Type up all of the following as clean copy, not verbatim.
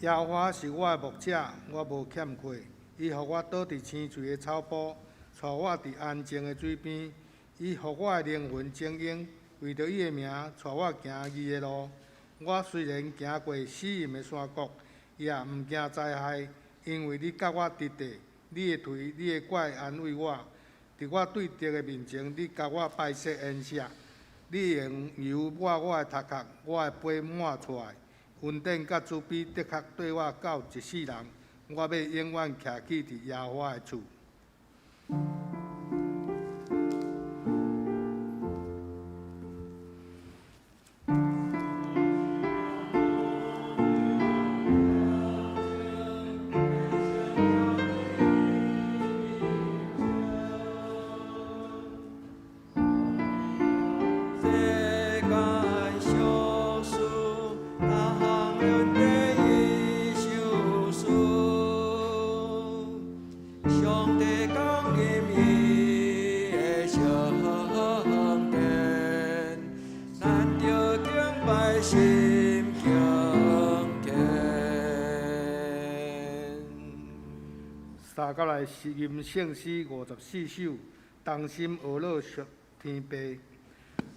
耶和華是我的牧者，我無欠缺。伊予我倒佇青翠的草埔，帶我佇安靜的水邊。伊予我的靈魂晶瑩，為著伊的名，帶我行義的路。我雖然行過死蔭的山谷，也毋驚災害，因為你佮我佇地，你的槌、你的拐安慰我。佇我對敵的面前，你共我擺設筵席。你用油抹我的頭殼，我的杯滿出來。恩典佮慈悲的確綴我到一世人，我欲永遠徛起佇耶和華的厝。世間小事，逐項恩典伊賞賜。上帝降臨伊的聖殿，咱著敬拜心敬虔。三角來是吟聖詩54首，同心學樂屬天父，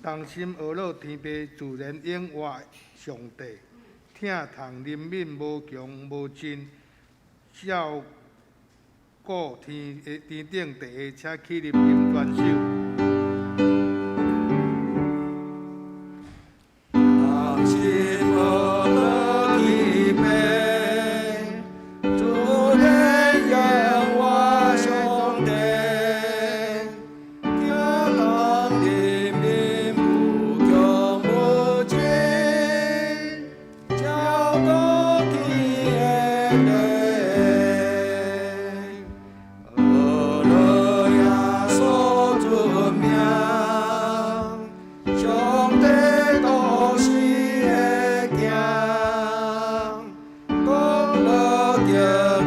同心學樂天父，自然永活上帝，疼痛憐憫無窮無盡，照顧天天頂地下，請起立吟全首。同心學樂天父，自然永活上帝，疼痛憐憫無窮無盡，照顧天的地。學樂耶穌尊名，上帝都是會行，講樂極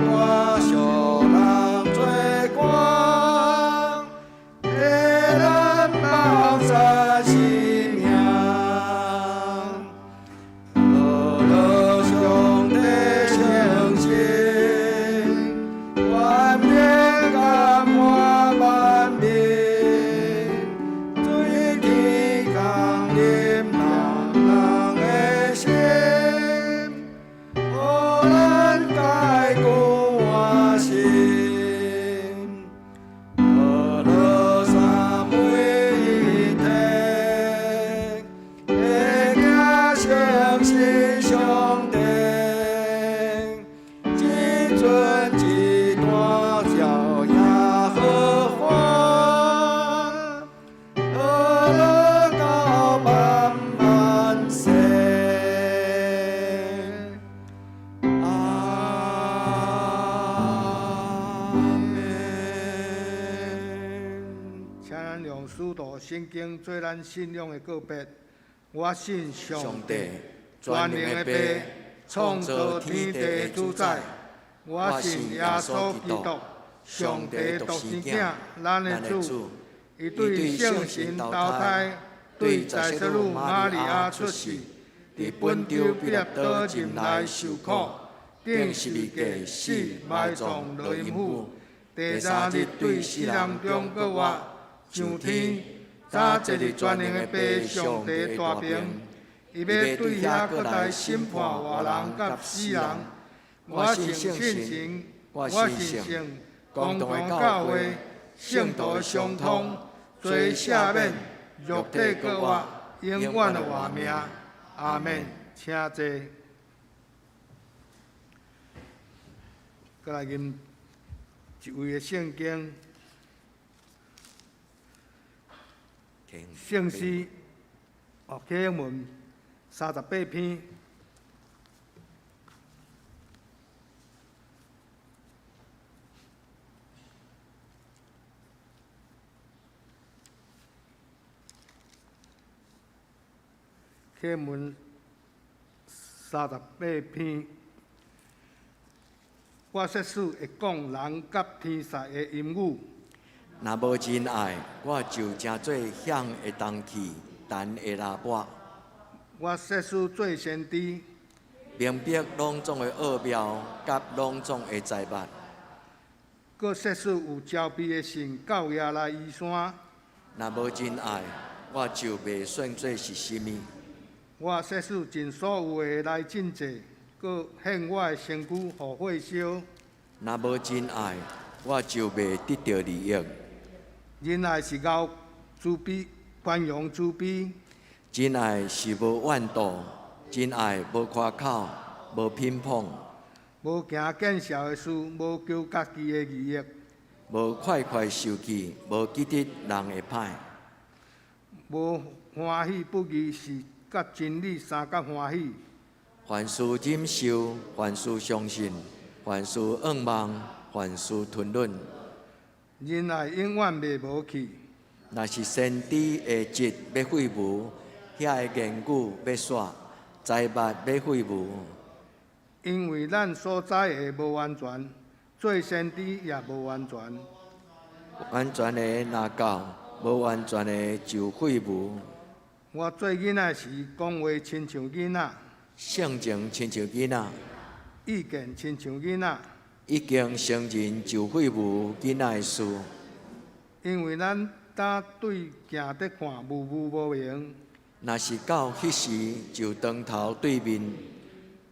大小人做官，替咱放殺性命。學樂上帝誠實，權柄感滿萬民，水天降臨人人的心，予咱改過換新。學樂三位一體，會行誠實上帝，至尊至大叫耶和華，學樂到萬萬世。阿們。請咱用使徒信經做咱信仰的告別。我信上帝上帝全全能的能的父，父，創創造造天地天地的的主主宰宰。。我我信信耶耶穌穌基基督督，上上帝帝獨獨生生子，咱子，的咱的主。主。伊伊對對聖聖神神投投胎胎，，對對在在撒魯撒魯瑪瑪利利亞亞出世出世，，佇佇本丟本丟彼拉彼拉多多入內入內受苦受苦，，釘釘十字十字架架死死，埋埋葬葬落陰府落陰府，，第第三日三日對死對死人人中中復活復活，上上天天，早早坐佇坐佇全能全能的父的上父上帝帝大爿大爿，伊伊欲對欲對遐遐閣來閣來審審判判活人活人佮佮死人死人。我我信信聖聖神神，我我信信聖聖共共同同的教教會會，聖聖徒徒相相通通，罪罪赦免赦免，肉肉體體復活復活，永永遠的遠的活命活命。阿們，請坐。閣來吟一位的聖經聖詩，哦，啟英文38篇。啟文38篇，我說使會講人佮天使的音語，若無仁愛，我就成做響的銅器，彈的喇叭；我說使做先知，明白攏總的奧妙佮攏總的知物。閣設使有焦慮的信到耶來伊山。若無仁愛，我就袂算做是啥物。我設使盡所有的來賑濟，閣獻我的身軀予火燒。若無仁愛，我就袂得著利益。仁愛是𠢕慈悲，寬容慈悲。仁愛是無怨妒，仁愛無誇口，無品捧。無行見笑的事，無求家己的利益。無快快受氣，無記得人的歹。無歡喜不義，是佮真理相佮歡喜。凡事忍受，凡事相信，凡事仰望，凡事吞忍。仁愛永遠袂無去。若是先知的質欲廢無，遐个言語欲煞，知物欲廢無。因為咱所知的無完全，做先知也無完全。完全的若到，無完全的就廢無。我做囡仔時，講話親像囡仔，性情親像囡仔，意見親像囡仔。已經成人就廢無囡仔的事。因為咱膽對鏡佇看，霧霧無明。若是到彼時，就當頭對面。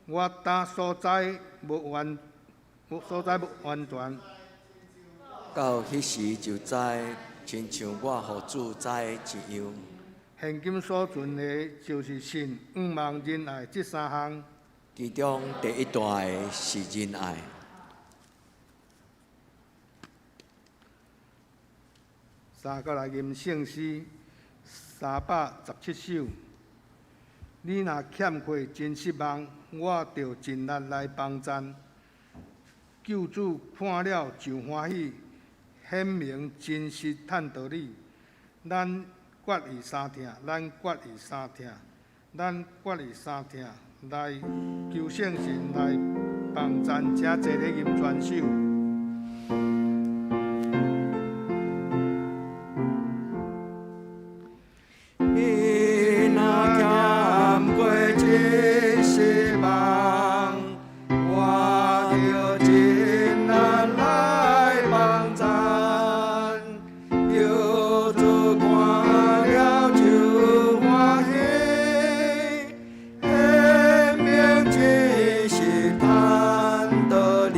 我膽所知無完，所知無完全。到彼時就知，親像我予主知的一樣。現今所存的，就是信、仰望、仁愛這三項。其中第一大的是仁愛。三閣來吟聖詩317首。你若欠缺真失望，我著盡力來幫贊。救主看了就歡喜，顯明真實趁道理。咱決意相疼，咱決意相疼，咱決意相疼，來求聖神來幫贊，請坐咧吟全首。你若欠缺真失望，我著盡力來幫贊。救主看了就歡喜，顯明真實趁道理。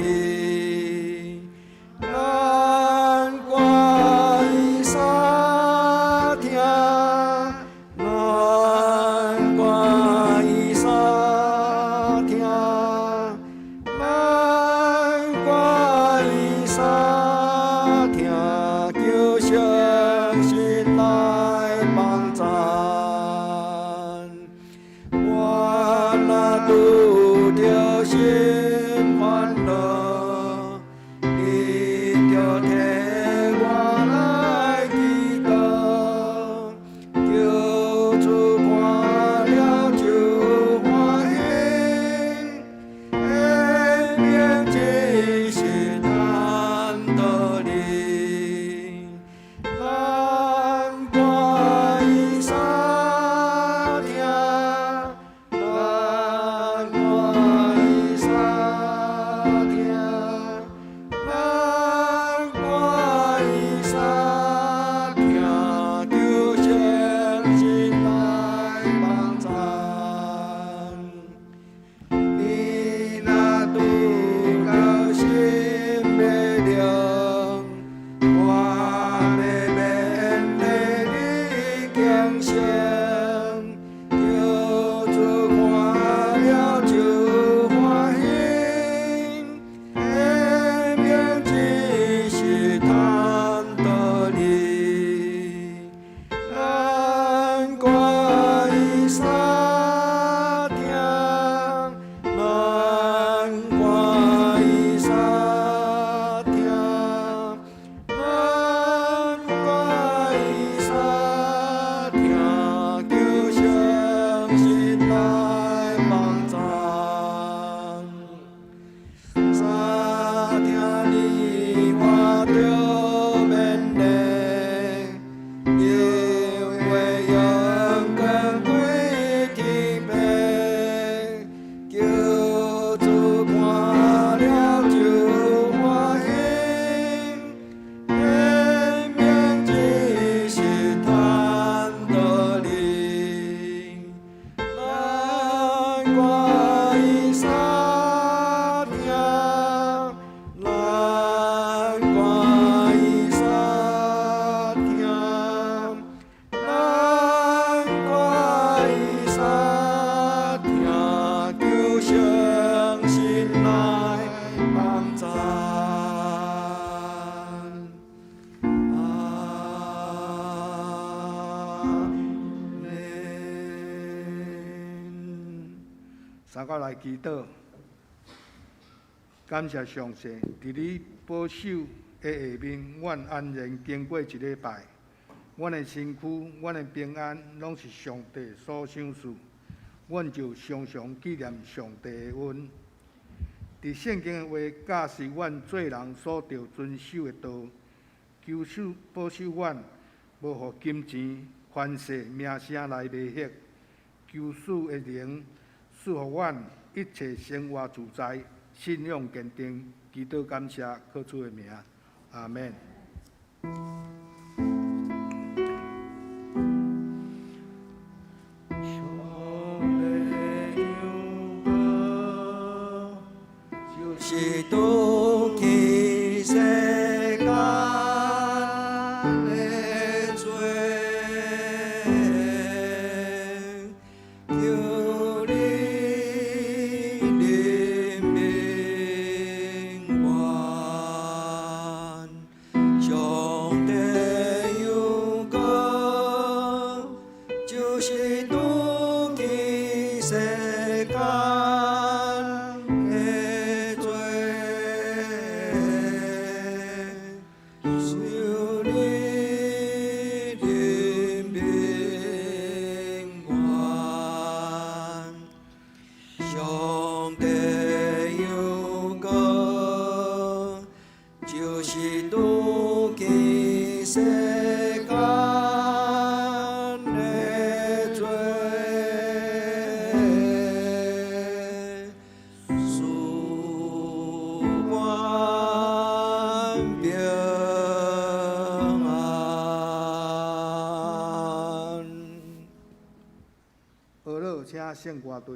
咱決意相疼，咱決意相疼，咱決意相疼，求聖神來幫贊。我若拄著心煩惱，你著替我來祈禱。救主看了就歡喜，顯明真實趁道理。三個來祈禱，感謝上帝，佇你保守的下面，阮安然經過一禮拜。阮的身軀、阮的平安，攏是上帝所賞賜。阮就常常紀念上帝的恩。佇聖經的話教示阮做人所著遵守的道，求主保守阮，無予金錢、權勢、名聲來迷惑。求主的靈賜予阮一切生活自在，信仰堅定，祈禱感謝，靠主的名，阿門。上帝陽光，就是拄起世間的罪，求你憐憫阮。上帝陽光，就是拄起世間的罪，求你憐憫阮。上帝陽光，就是拄起世間的罪，賜阮平安。好了，請聖歌隊。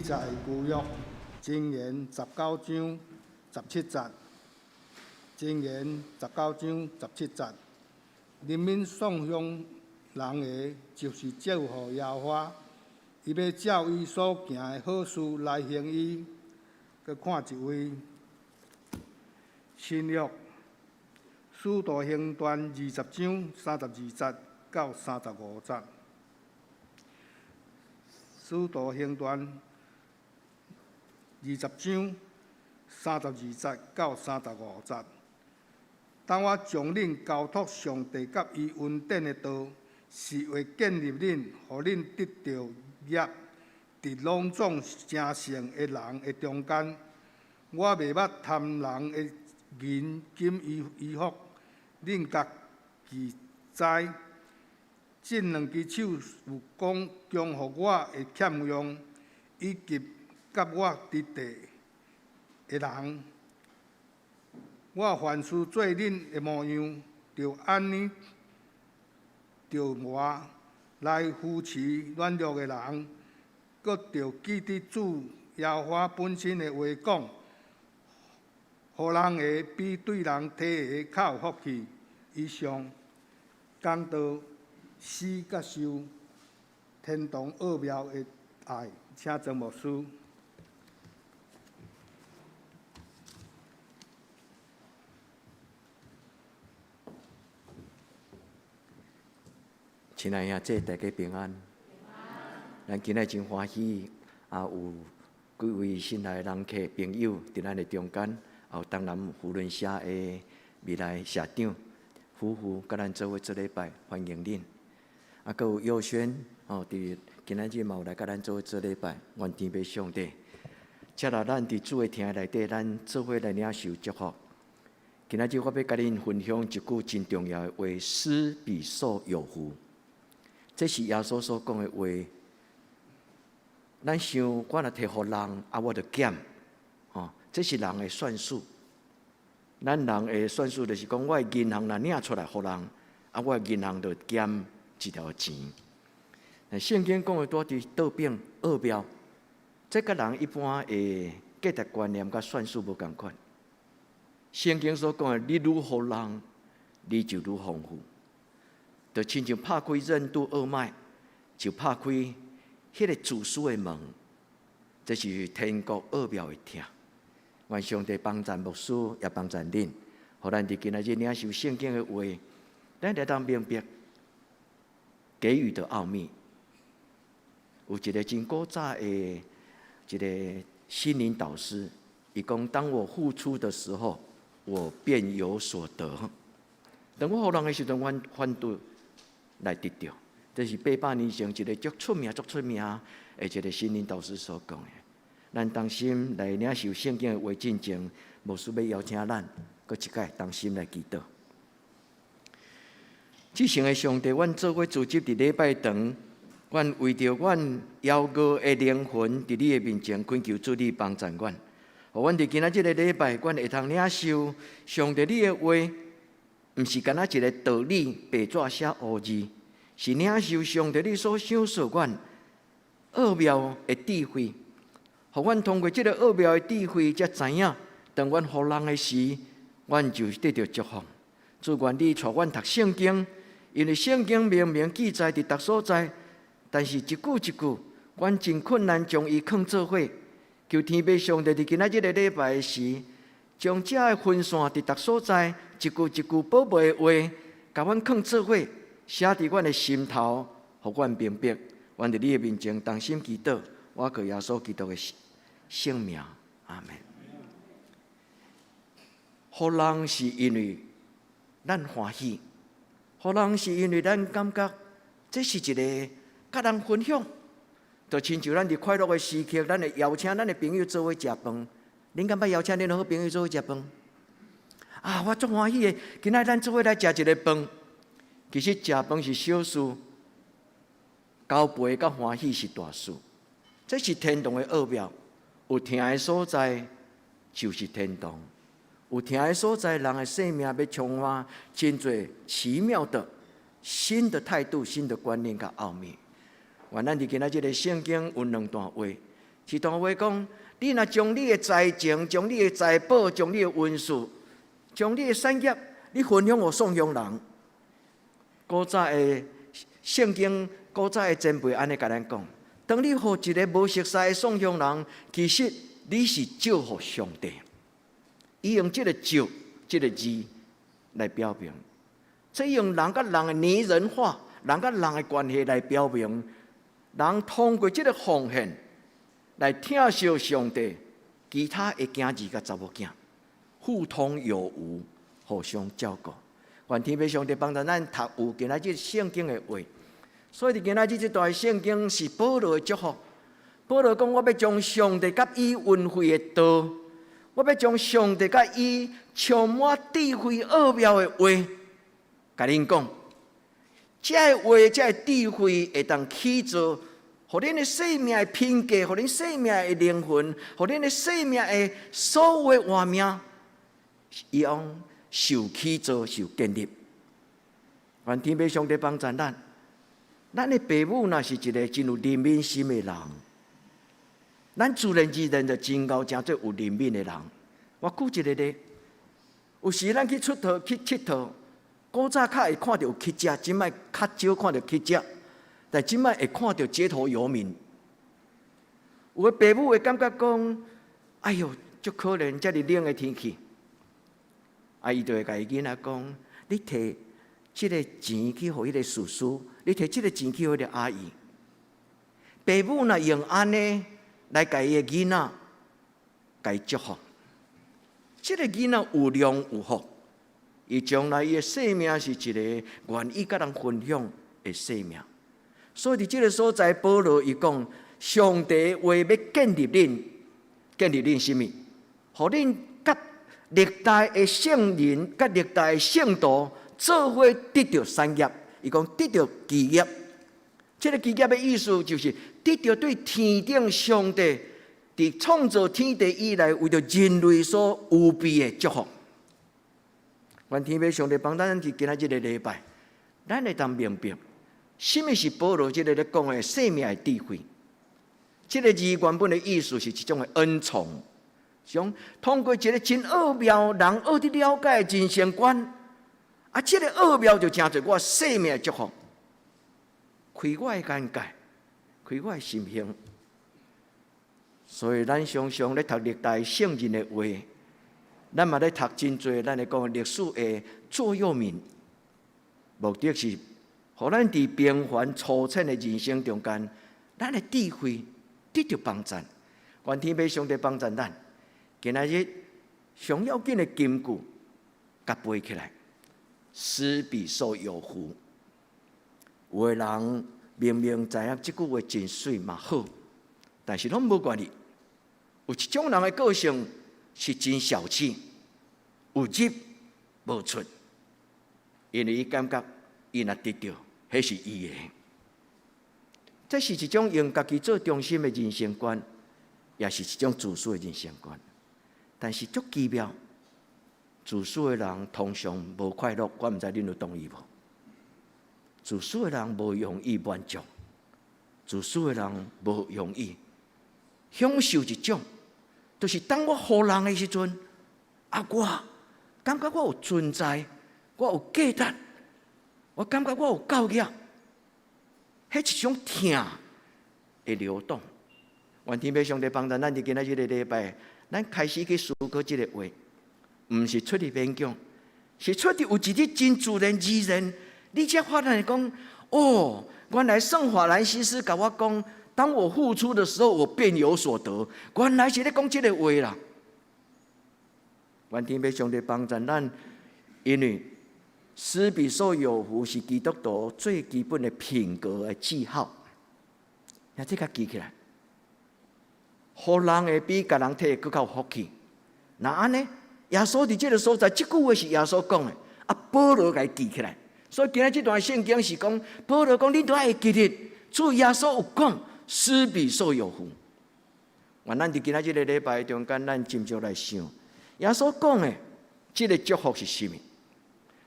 記載舊約箴言19章17節，箴言十九章十七節，憐憫喪鄉人的，就是祝福耶和華，伊欲照伊所行的好事來還伊。閣看一位新約使徒行傳20章32節到35節。使徒行傳20章32節到35節。當我將恁交託上帝佮伊恩典的道，是為建立恁，予恁得著業，佇攏總成聖的人的中間。我袂捌貪人的銀金衣衣服，恁家己知。這兩支手有講供予我的欠用，以及佮我佇地的人。我凡事做恁的模樣，就按呢著我來扶持軟弱的人，閣著記得主耶和華本身的話講：予人的比對人提的較有福氣。以上講道施佮受天堂奧妙的愛，請曾牧師。親愛兄弟，大家平安。咱今日真歡喜，啊有幾位新來的人客朋友佇咱的中間，也有東南扶輪社的未來社長夫婦，佮咱做伙做禮拜，歡迎恁。啊，閣有佑軒哦，佇今仔日嘛有來佮咱做伙做禮拜，願天父上帝，接來咱佇主的廳內底，咱做伙來領受祝福。今仔日我欲佮恁分享一句真重要的話：施比受有福。這是耶穌所講的話。咱想，我若提予人，啊，我就減，哦，這是人的算術。咱人的算術就是講，我的銀行若領出來予人，啊，我的銀行就減一條錢。聖經講的拄佇倒反奧妙，這佮人一般的價值觀念佮算術無仝款。聖經所講的，你愈予人，你就愈豐富。就親像拍開任督二脈，就拍開彼个自私的門，這是天國奧妙的疼。願上帝幫贊牧師，也幫贊恁，予咱佇今仔日領受聖經的話，咱會當明白給予的奧秘。有一个真古早的一个心靈導師，伊講：當我付出的時候，我便有所得。當我予人的時陣，阮反倒來得著。這是800年前一个足出名、足出名的一个心靈導師所講的。咱同心來領受聖經的話進前，牧師欲邀請咱，閣一擺同心來祈禱。至聖的上帝，阮做伙聚集佇禮拜堂，阮為著阮枵餓的靈魂，佇你的面前懇求主你幫贊阮，予阮佇今仔這个禮拜，阮會通領受上帝你的話，毋是干焦一个道理，白紙寫烏字，是領受上帝你所賞賜阮奧妙的智慧，予阮通過這个奧妙的智慧，才知影當阮予人的時，阮就得著祝福。主願你帶阮讀聖經，因為聖經明明記載佇逐所在，但是一句一句，阮真困難將伊囥做伙。求天父上帝佇今仔這个禮拜的時，將這个分散佇逐所在，一句一句寶貝的話，共阮囥做伙，寫佇阮的心頭，予阮明白。阮佇你的面前同心祈禱，我靠耶穌基督的聖名，阿們。予人是因為咱歡喜，予人是因為咱感覺這是一个佮人分享，就親像咱佇快樂的時刻，咱會邀請咱的朋友做伙食飯。恁敢捌邀請恁的好朋友做伙食飯？啊，我足歡喜的，今仔咱做伙來食一个飯。其實食飯是小事，交陪佮歡喜是大事。這是天堂的奧妙。有疼的所在就是天堂。有疼的所在，人的生命欲充滿真濟奇妙的新的態度、新的觀念佮奧秘。願咱佇今仔這个聖經有兩段話，使徒話講，你若將你的才情、將你的財寶、將你的恩賜、將你的產業，你分享予喪窮人。古早的聖經，古早的前輩按呢共咱講：當你予一个無熟似的喪窮人，其實你是借予上帝。伊用這个借這个字來表明，這用人佮人的擬人化，人佮人的關係來表明，人通過這个奉獻來疼惜上帝，其他的囝兒佮查某囝互通有無，互相照顧。願天父上帝幫助咱讀有今仔日聖經的話。所以佇今仔日這段聖經是保羅的祝福。保羅講：我欲將上帝佮伊恩惠的道，我欲將上帝佮伊充滿智慧奧妙的話，共恁講。這个話，這个智慧會當起造，予恁的生命的品格，予恁生命的靈魂，予恁的生命的所有的活命，伊講受起造、受建立。願天父上帝幫助咱。咱的爸母若是一个真有憐憫心的人，咱自然而然就真𠢕成做有憐憫的人。我舉一個例，有時咱去𨑨迌去𨑨迌，古早較會看著有乞食，這擺較少看著乞食，但這擺會看著街頭遊民。有的爸母會感覺講：哎喲，足可憐，遮爾冷的天氣。啊，伊就會共伊囡仔講：你提這个錢去予彼个叔叔，你提這个錢去予彼个阿姨。爸母若用按呢來共伊的囡仔，共伊祝福，這个囡仔有量有福，伊將來伊的生命是一个願意佮人分享的生命。所以佇這个所在，保羅伊講，上帝話欲建立恁，建立恁啥物？予恁佮歷代的聖人、佮歷代的聖徒做伙得著產業。伊講得著基業，這个基業的意思就是得著對天頂上帝佇創造天地以來為著人類所預備的祝福。願天父上帝幫咱佇今仔這个禮拜，咱會當明白，啥物是保羅這个咧講的生命的智慧。這个字原本的意思是一種的恩寵，想通過一个真奧妙、人愛去了解的人生觀，啊，這个奧妙就成做我生命的祝福，開我的眼界，開我的心胸。所以咱常常咧讀歷代聖人的話，咱嘛咧讀真濟，咱會講歷史的座右銘，目的是，予咱佇平凡粗淺的人生中間，咱的智慧得著幫助。願天父上帝幫助咱。今仔日上要緊的金句，共背起來，施比受有福。有的人明明知影這句話真媠嘛好，但是攏無願意。有一種人的個性是真小氣，有入無出，因為伊感覺伊若得著，彼是伊的。這是一種用家己做中心的人生觀，也是一種自私的人生觀。但是足奇妙，自私的人通常無快樂，我毋知恁有同意無？自私的人無容易滿足，自私的人無容易享受一種，就是當我予人的時陣，啊，我感覺我有存在，我有價值，我感覺我有夠額，彼一種疼會流動。願天父上帝幫助咱，佇今仔這个禮拜，咱開始去思考這个話，毋是出於勉強，是出佇有一日真自然而然，你才發現講，哦，原來聖法蘭西斯共我講，當我付出的時候，我便有所得。原來是咧講這个話啦。願天父上帝幫助咱，因為施比受有福是基督徒最基本的品格的記號。那這個記起來，予人會比共人提閣較有福氣。若按呢，耶穌佇這个所在，這句話是耶穌講的，啊，保羅共伊記起來。所以今仔這段聖經是講，保羅講，恁都愛記得，主耶穌有講，施比受有福。願咱佇今仔這个禮拜中間，咱斟酌來想，耶穌講的這个祝福是啥物？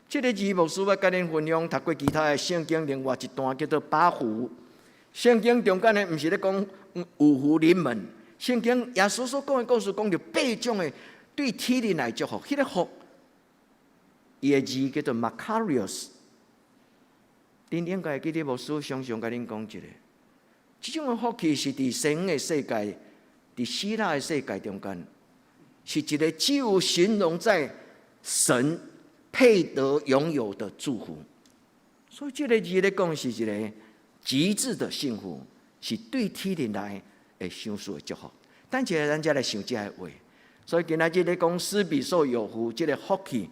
這个字牧師欲共恁分享，讀過其他的聖經，另外一段叫做八福。聖經中間呢，毋是咧講五福臨門，聖經耶穌所講的故事，講著八種的對天靈來祝福，彼個福，伊的字叫做 Makarios。恁應該會記得牧師常常共恁講一個，這種的福氣是佇西方的世界，佇希臘的世界中間，是一個只有形容在神配得擁有的祝福。所以這個字咧講是一個極致的幸福，是對天靈來的賞賜的祝福。等一下咱才來想這个話。所以今仔日咧講施比受有福，這個福氣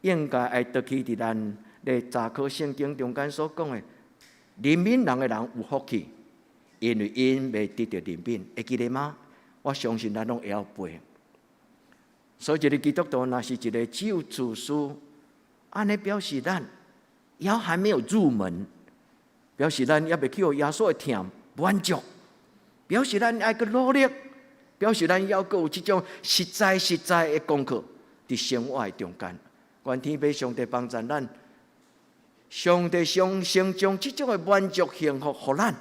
應該愛倒去佇咱咧查考聖經中間所講的，憐憫人的人有福氣，因為𪜶欲得著憐憫，會記得嗎？我相信咱攏會曉背。所以一個基督徒若是一個只有自私，按呢表示咱猶還沒有入門，表示咱猶未去予耶穌的疼滿足，表示咱愛閣努力，表示咱猶閣有這種實在實在的功課佇生活的中間。願天父上帝幫助咱，上帝先先將這種的滿足幸福予咱，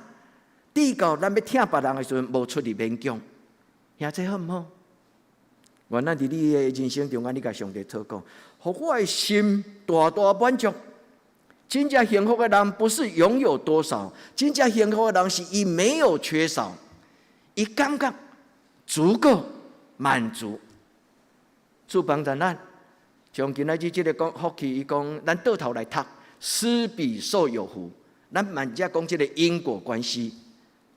直到咱欲疼別人的時陣，無出力勉強，兄這好毋好？願咱佇你的人生中間，你共上帝禱告，予我的心大大滿足。真正幸福的人，不是擁有多少，真正幸福的人是伊沒有缺少，伊感覺足夠滿足。主幫助咱，將今仔日這个講福氣，伊講咱倒頭來讀，施比受有福。咱慢才講這个因果關係。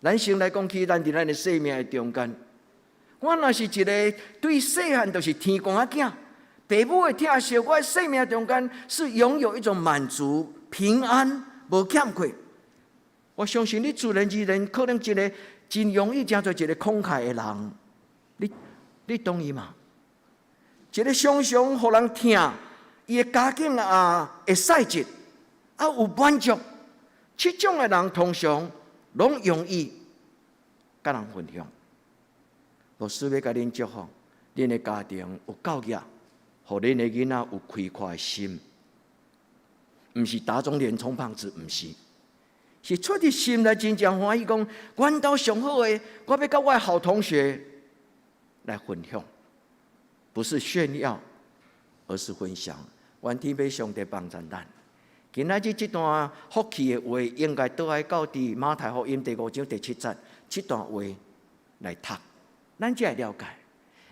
咱先來講起咱佇咱的生命的中間，我若是一個對細漢就是天公仔囝，爸母的疼惜，我的生命中間是擁有一種滿足、平安、無欠缺。我相信你自然而然可能一個真容易成做一個慷慨的人，你同意嗎？一個常常予人疼，伊的家境也會使節，啊有滿足，這種的人通常攏容易佮人分享。牧師欲共恁祝福，恁的家庭有教育，予恁的囡仔有開闊的心，毋是打腫臉充胖子，毋是，是出佇心內真正歡喜，講阮兜上好的，我欲佮我的好同學來分享，不是炫耀，而是分享。願天父上帝幫助咱。今仔日這段福氣的話，應該倒來到佇馬太福音第五章第七節這段話來讀，咱才會了解。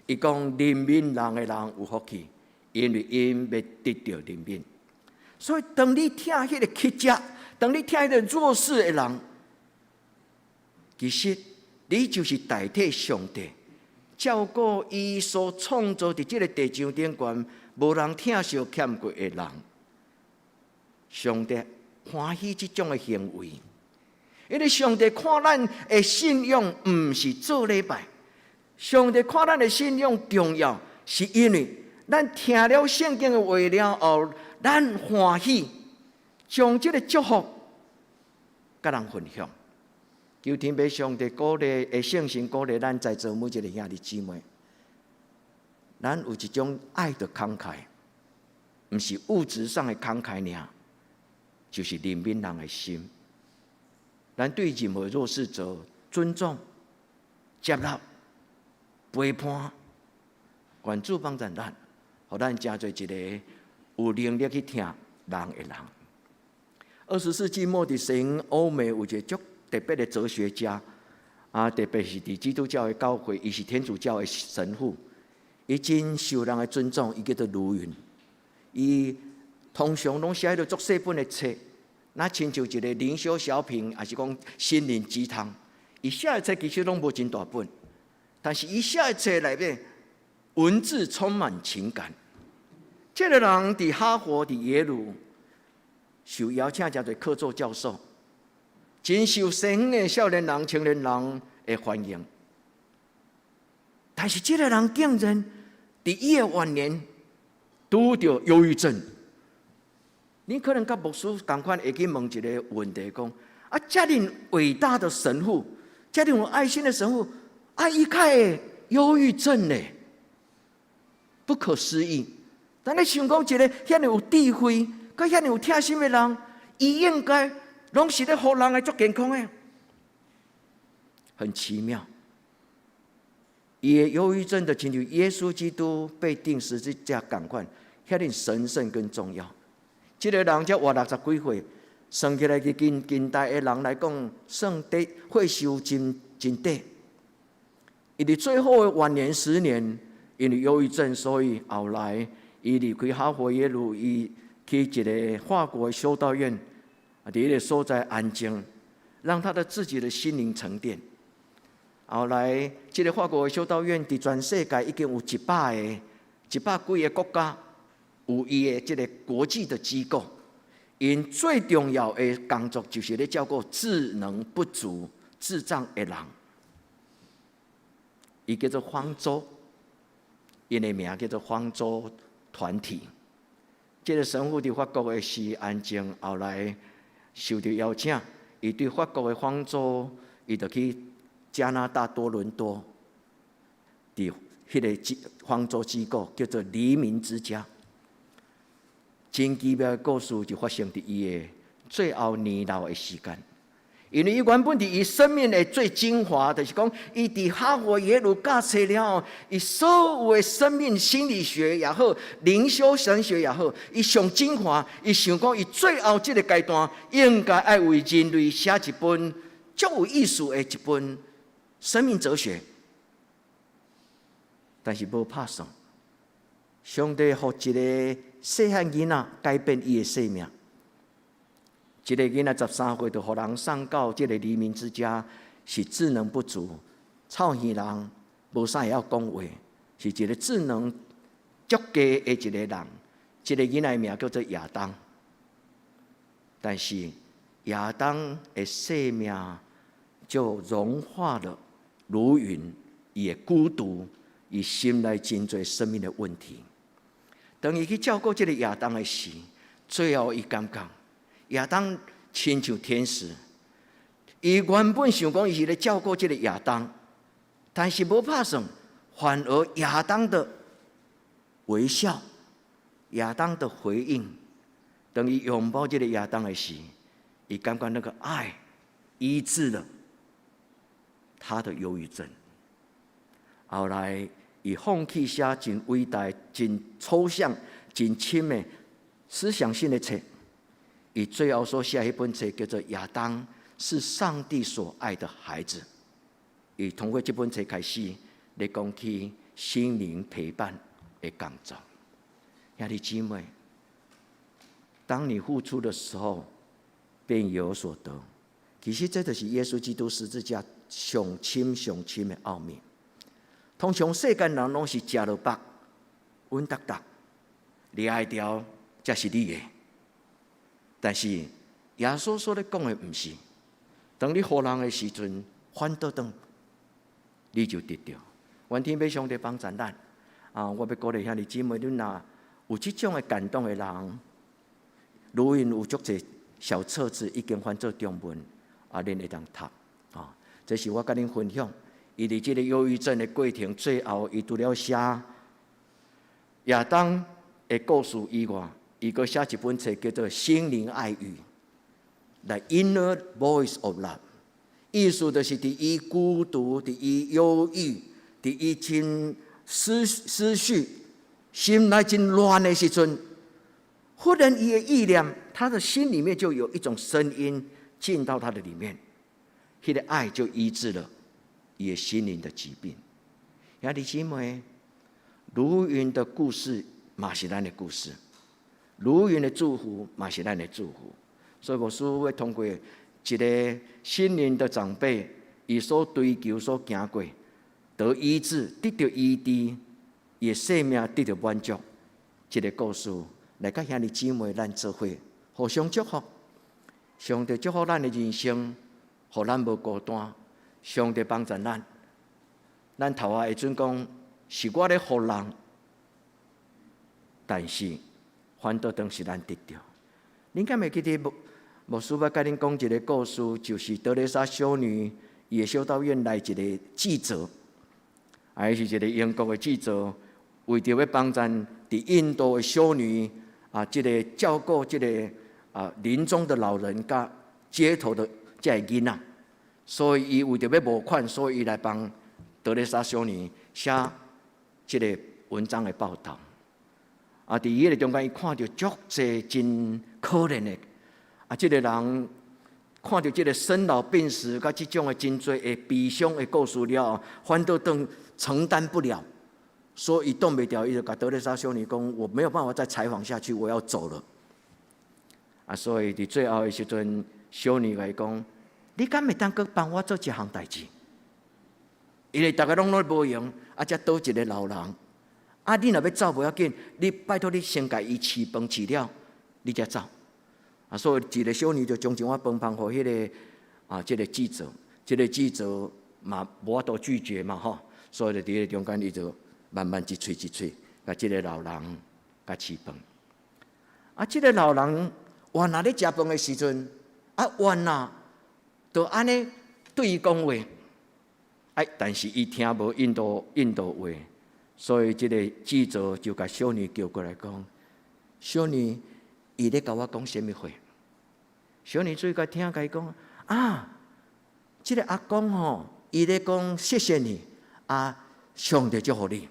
伊講憐憫人的人有福氣，因為𪜶欲得著憐憫。所以當你疼彼個乞食，當你疼彼個弱勢的人，其實你就是代替上帝照顧伊所創造佇這个地上頂懸無人疼惜欠缺的人。上帝歡喜這種的行為，因為上帝看咱的信仰毋是做禮拜，上帝看咱的信仰重要，是因為咱聽了聖經的話了後，咱歡喜將這个祝福佮人分享。求天父上帝鼓勵的聖神鼓勵咱在座每一个兄弟姊妹，咱有一種愛的慷慨，毋是物質上的慷慨爾。就是憐憫人的心，咱對任何弱勢者尊重、接納、陪伴，願主幫助咱，予咱成做一个有能力去疼人的人。20世紀末佇西方歐美有一个足特別的哲學家，啊，特別是佇基督教的教會，伊是天主教的神父，伊真受人的尊重，伊叫做盧雲，伊通常攏寫彼足細本的冊，若親像一個靈修小品，抑是講心靈雞湯。伊寫的冊其實攏無真大本，但是伊寫的冊內面文字充滿情感。這个人佇哈佛、佇耶魯受邀請，成做客座教授，真受西方的少年人、青年人的歡迎。但是這个人竟然佇伊的晚年拄著憂鬱症。你可能佮牧師仝款會去問一个問題，講啊，遮爾偉大的神父，遮爾有愛心的神父，啊，伊較會憂鬱症呢？不可思議。但你想講一个遐爾有智慧、閣遐爾有疼心的人，伊應該攏是咧予人會足健康的，很奇妙。伊的憂鬱症的親像耶穌基督被釘十字架仝款，遐爾神聖跟重要。這个人才活六十幾歲，算起來，近近代的人來講，算得歲數真真短。伊佇最後的晚年10年，因為憂鬱症，所以後來伊離開哈佛耶魯，伊去一个法國的修道院，啊，佇彼个所在安靜，讓他的自己的心靈沉澱。後來，這个法國的修道院佇全世界已經有100個、100幾个國家有伊的這个國際的機構。𪜶最重要的工作就是咧照顧智能不足、智障的人。伊叫做方舟，𪜶的名叫做方舟團體。這个神父佇法國的時安靜，後來受到邀請，伊對法國的方舟，伊就去加拿大多倫多，佇彼个機方舟機構叫做黎明之家。真奇妙的故事就發生佇伊的最後年老的時間，因為伊原本佇伊生命的最精華，就是講伊佇哈佛耶魯教冊了後，伊所有的生命心理學也好，靈修神學也好，伊上精華，伊想講伊最後這个階段應該愛為人類寫一本足有意思的一本生命哲學，但是無拍算，上帝予一个細漢囡仔改變伊的生命。這个囡仔13歲就予人送到這个黎明之家，是智能不足，臭耳人，無啥會曉講話，是一个智能足低的一个人。這个囡仔的名叫做亞當，但是亞當的生命就融化了盧雲伊的孤獨，伊心內真濟生命的問題。當伊去照顧這个亞當的時，最後伊感覺亞當親像天使。伊原本想講伊是咧照顧這个亞當，但是無拍算，反而亞當的微笑，亞當的回應，當伊擁抱這个亞當的時，伊感覺那個愛醫治了他的憂鬱症。後來，伊放棄寫真偉大、真抽象、真深的思想性的冊，伊最後所寫彼本冊叫做《亞當是上帝所愛的孩子》。伊通過這本冊開始來講起心靈陪伴的工作。兄弟姊妹，當你付出的時候，便有所得。其實這就是耶穌基督十字架上深上深的奧秘。通常世間人攏是食落腹，穩當當，掠著才是你的。但是耶穌所咧講的毋是，當你予人的時陣，反倒轉，你就得著。願天父上帝幫助咱啊！我欲鼓勵兄弟姊妹，恁若有這種的感動的人，如今有足濟小冊子已經翻做中文，啊，恁會當讀啊。這是我佮恁分享。伊佇這个憂鬱症的過程，最後伊除了寫亞當的故事以外，伊閣寫一本冊叫做《心靈愛語》，The Inner Voice of Love，意思就是佇伊孤獨、佇伊憂鬱、佇伊真思緒心內真亂的時陣，忽然伊的意念，他的心裡面就有一種聲音進到他的裡面，彼个愛就醫治了伊的心靈的疾病。兄弟姊妹，盧雲的故事嘛是咱的故事，盧雲的祝福嘛是咱的祝福。所以牧師會通過一个心靈的長輩，伊所追求、所行過，得醫治、得著醫治，伊的生命得著滿足，這个故事來佮兄弟姊妹咱做伙，互相祝福。上帝祝福咱的人生，予咱無孤單。上帝幫助咱，咱頭仔會準講是我咧予人，但是反倒轉是咱得著。恁敢會記得牧師欲佮恁講一个故事，就是德蕾莎修女伊的修道院來一个記者，還是一个英國的記者，為著欲幫助佇印度的修女啊，這个照顧這个啊臨終的老人佮街頭的這个囡仔，所以伊為著欲募款，所以伊來幫德蕾莎修女寫一本冊，叫做《寫這个文章的報導。啊，佇彼个中間，伊看著足濟真可憐的，啊，這个人看著這个生老病死，佮這種的真濟的悲傷的故事了後，反倒當承擔不了，所以伊擋袂牢，伊就共德肋撒修女講：我沒有辦法再採訪下去，我要走了。啊，所以佇最後的時陣，修女共伊講：你敢會當閣幫我做一項代誌？因為逐家攏攏無閒，啊，才倒一个老人。啊！你若欲走無要緊，你拜託你先共伊飼飯飼了，你才走。啊，所以一个修女就將一碗飯捧予彼个啊，這个記者，這个記者嘛無法度拒絕嘛吼，所以就佇彼个中間，伊就慢慢一喙一喙，共這个老人共飼飯。啊，這个老人原來咧食飯的時陣，啊，原來就按呢對伊講話，哎，但是伊聽無印度話。所以這个記者就共修女叫過來講：修女，伊咧共我講啥物話？修女注意聽，共伊講：啊，這个阿公吼，伊咧講謝謝你，啊，上帝祝福你。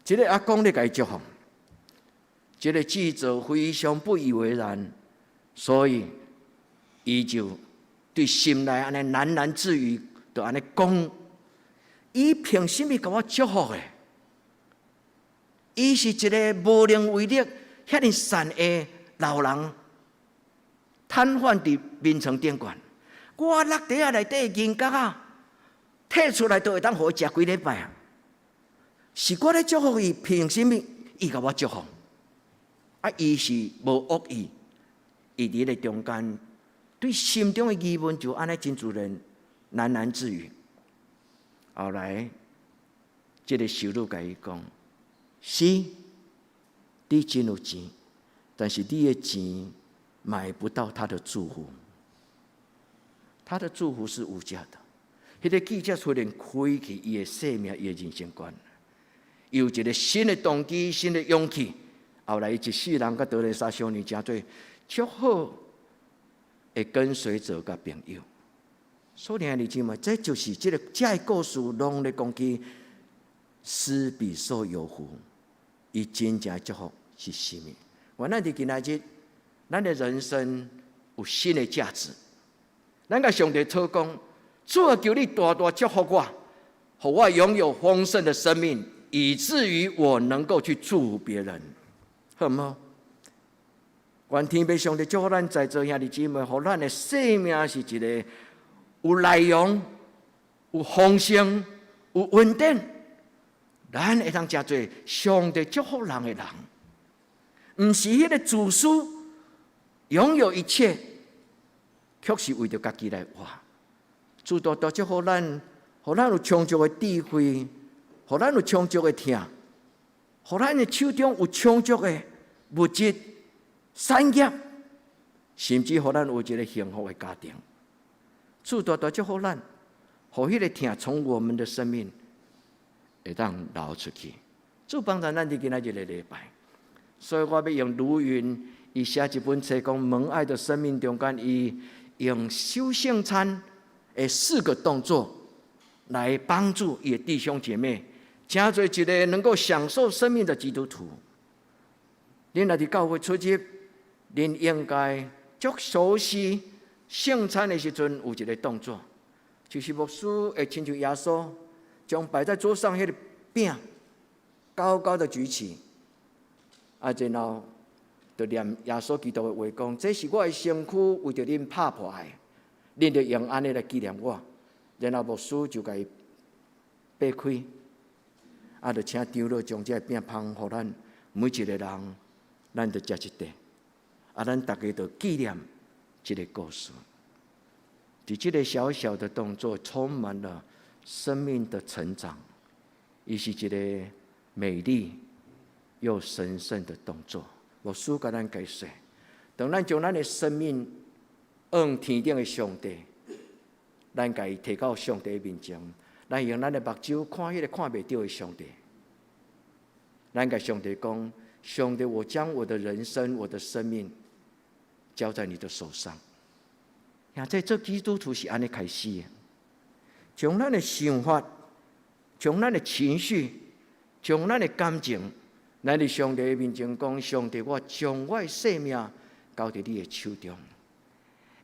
這个阿公咧共伊祝福。這个記者非常不以為然，所以伊就對心內按呢喃喃自語，就按呢講：伊憑啥物共我祝福的？伊是一个無能為力、遐爾善的老人，癱瘓佇眠床頂懸。我落袋仔內底銀角仔，提出來都會當予伊食幾禮拜啊！是我咧祝福伊，憑啥物伊共我祝福？啊，伊是無惡意，伊佇彼个中間，對心中的疑問就按呢真自然喃喃自語。後來，這个修女共伊講：是，你真有錢，但是你的錢買不到他的祝福。他的祝福是無價的。彼个記者突然開啟伊的生命，伊的人生觀，有一个新的動機、新的勇氣。後來，伊一世人佮德肋撒修女成做足好的跟隨者佮朋友。所以，兄弟姊妹，這就是這个這个故事，攏咧講起施比受有福。伊真正祝福是啥物？原來佇今仔日，咱的人生有新的價值。咱共上帝禱講：主啊，求你大大祝福我，予我擁有豐盛的生命，以至於我能夠去祝福別人，好毋好？願天父上帝祝福咱在座兄弟姊妹，予咱的生命是一个有內容、有豐盛、有恩典，咱會當成做上帝祝福人的人，毋是彼个自私，擁有一切，卻是為著家己來活。主大大祝福咱，予咱有充足的智慧，予咱有充足的疼，予咱的手中有充足的物質、產業，甚至予咱有一个幸福的家庭。主大大祝福咱，予彼个疼從我們的生命會當流出去。主幫助咱佇今仔日个禮拜，所以我欲用盧雲伊寫一本冊講蒙愛的生命中間，伊用守聖餐的四個動作來幫助伊的弟兄姐妹，成做一个能夠享受生命的基督徒。恁若佇教會出入，恁應該足熟悉聖餐的時陣有一个動作，就是牧師會親像耶穌，將擺在桌上彼个餅高高的舉起，啊，然後就念耶穌基督的話講：這是我的身軀，為著恁拍破的，恁著用按呢來紀念我。然後牧師就共伊擘開，啊，就請長老將這个餅捧予咱每一个人，咱就食一塊，啊，咱逐家就紀念這个故事。佇這个小小的動作，充滿了生命的成長，伊是一個美麗又神聖的動作。牧師共咱解釋，當咱將咱的生命向天頂的上帝，咱共伊提到上帝面前，咱用咱的目睭看彼个看袂著的上帝。咱共上帝講：上帝，我將我的人生、我的生命交在你的手上。呀，這做基督徒是按呢開始的，將咱的想法、將咱的情緒，將咱的感情，咱佇上帝的面前講：上帝，我將我的生命交佇你的手中。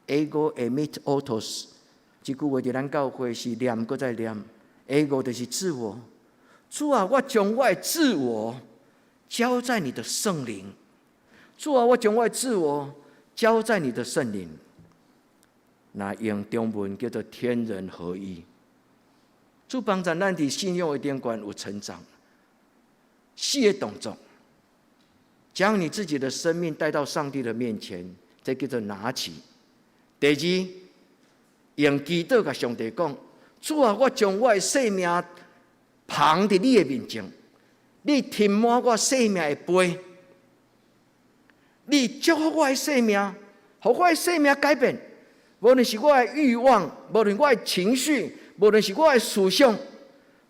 Ego eimi autos，這句話佇咱教會是念閣再念。Ego 就是自我，主啊，我將我的自我交在你的聖靈。主啊，我將我的自我交在你的聖靈。那用中文叫做天人合一。主幫助咱佇信仰的頂懸有成長。四個動作，將你自己的生命帶到上帝的面前，這叫做拿起。第二，用祈禱共上帝講：主啊，我將我的生命捧佇你的面前，你填滿我生命的杯，你祝福我的生命，予我的生命改變。無論是我的慾望，無論我的情緒，無論是我的思想，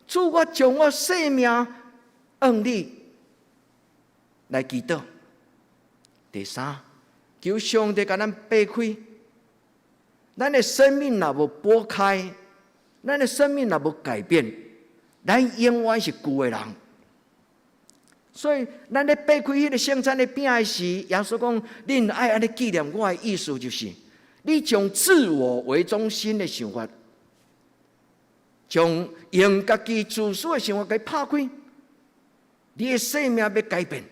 主，我將我生命向你來祈禱。第三，求上帝共咱擘開，咱的生命若無擘開，咱的生命若無改變，咱永遠是舊的人。所以，咱咧擘開彼个聖餐的餅的時，耶穌講：恁愛按呢紀念我的意思，就是你將自我為中心的想法，將用家己自私的想法共拍開，你的生命欲改變，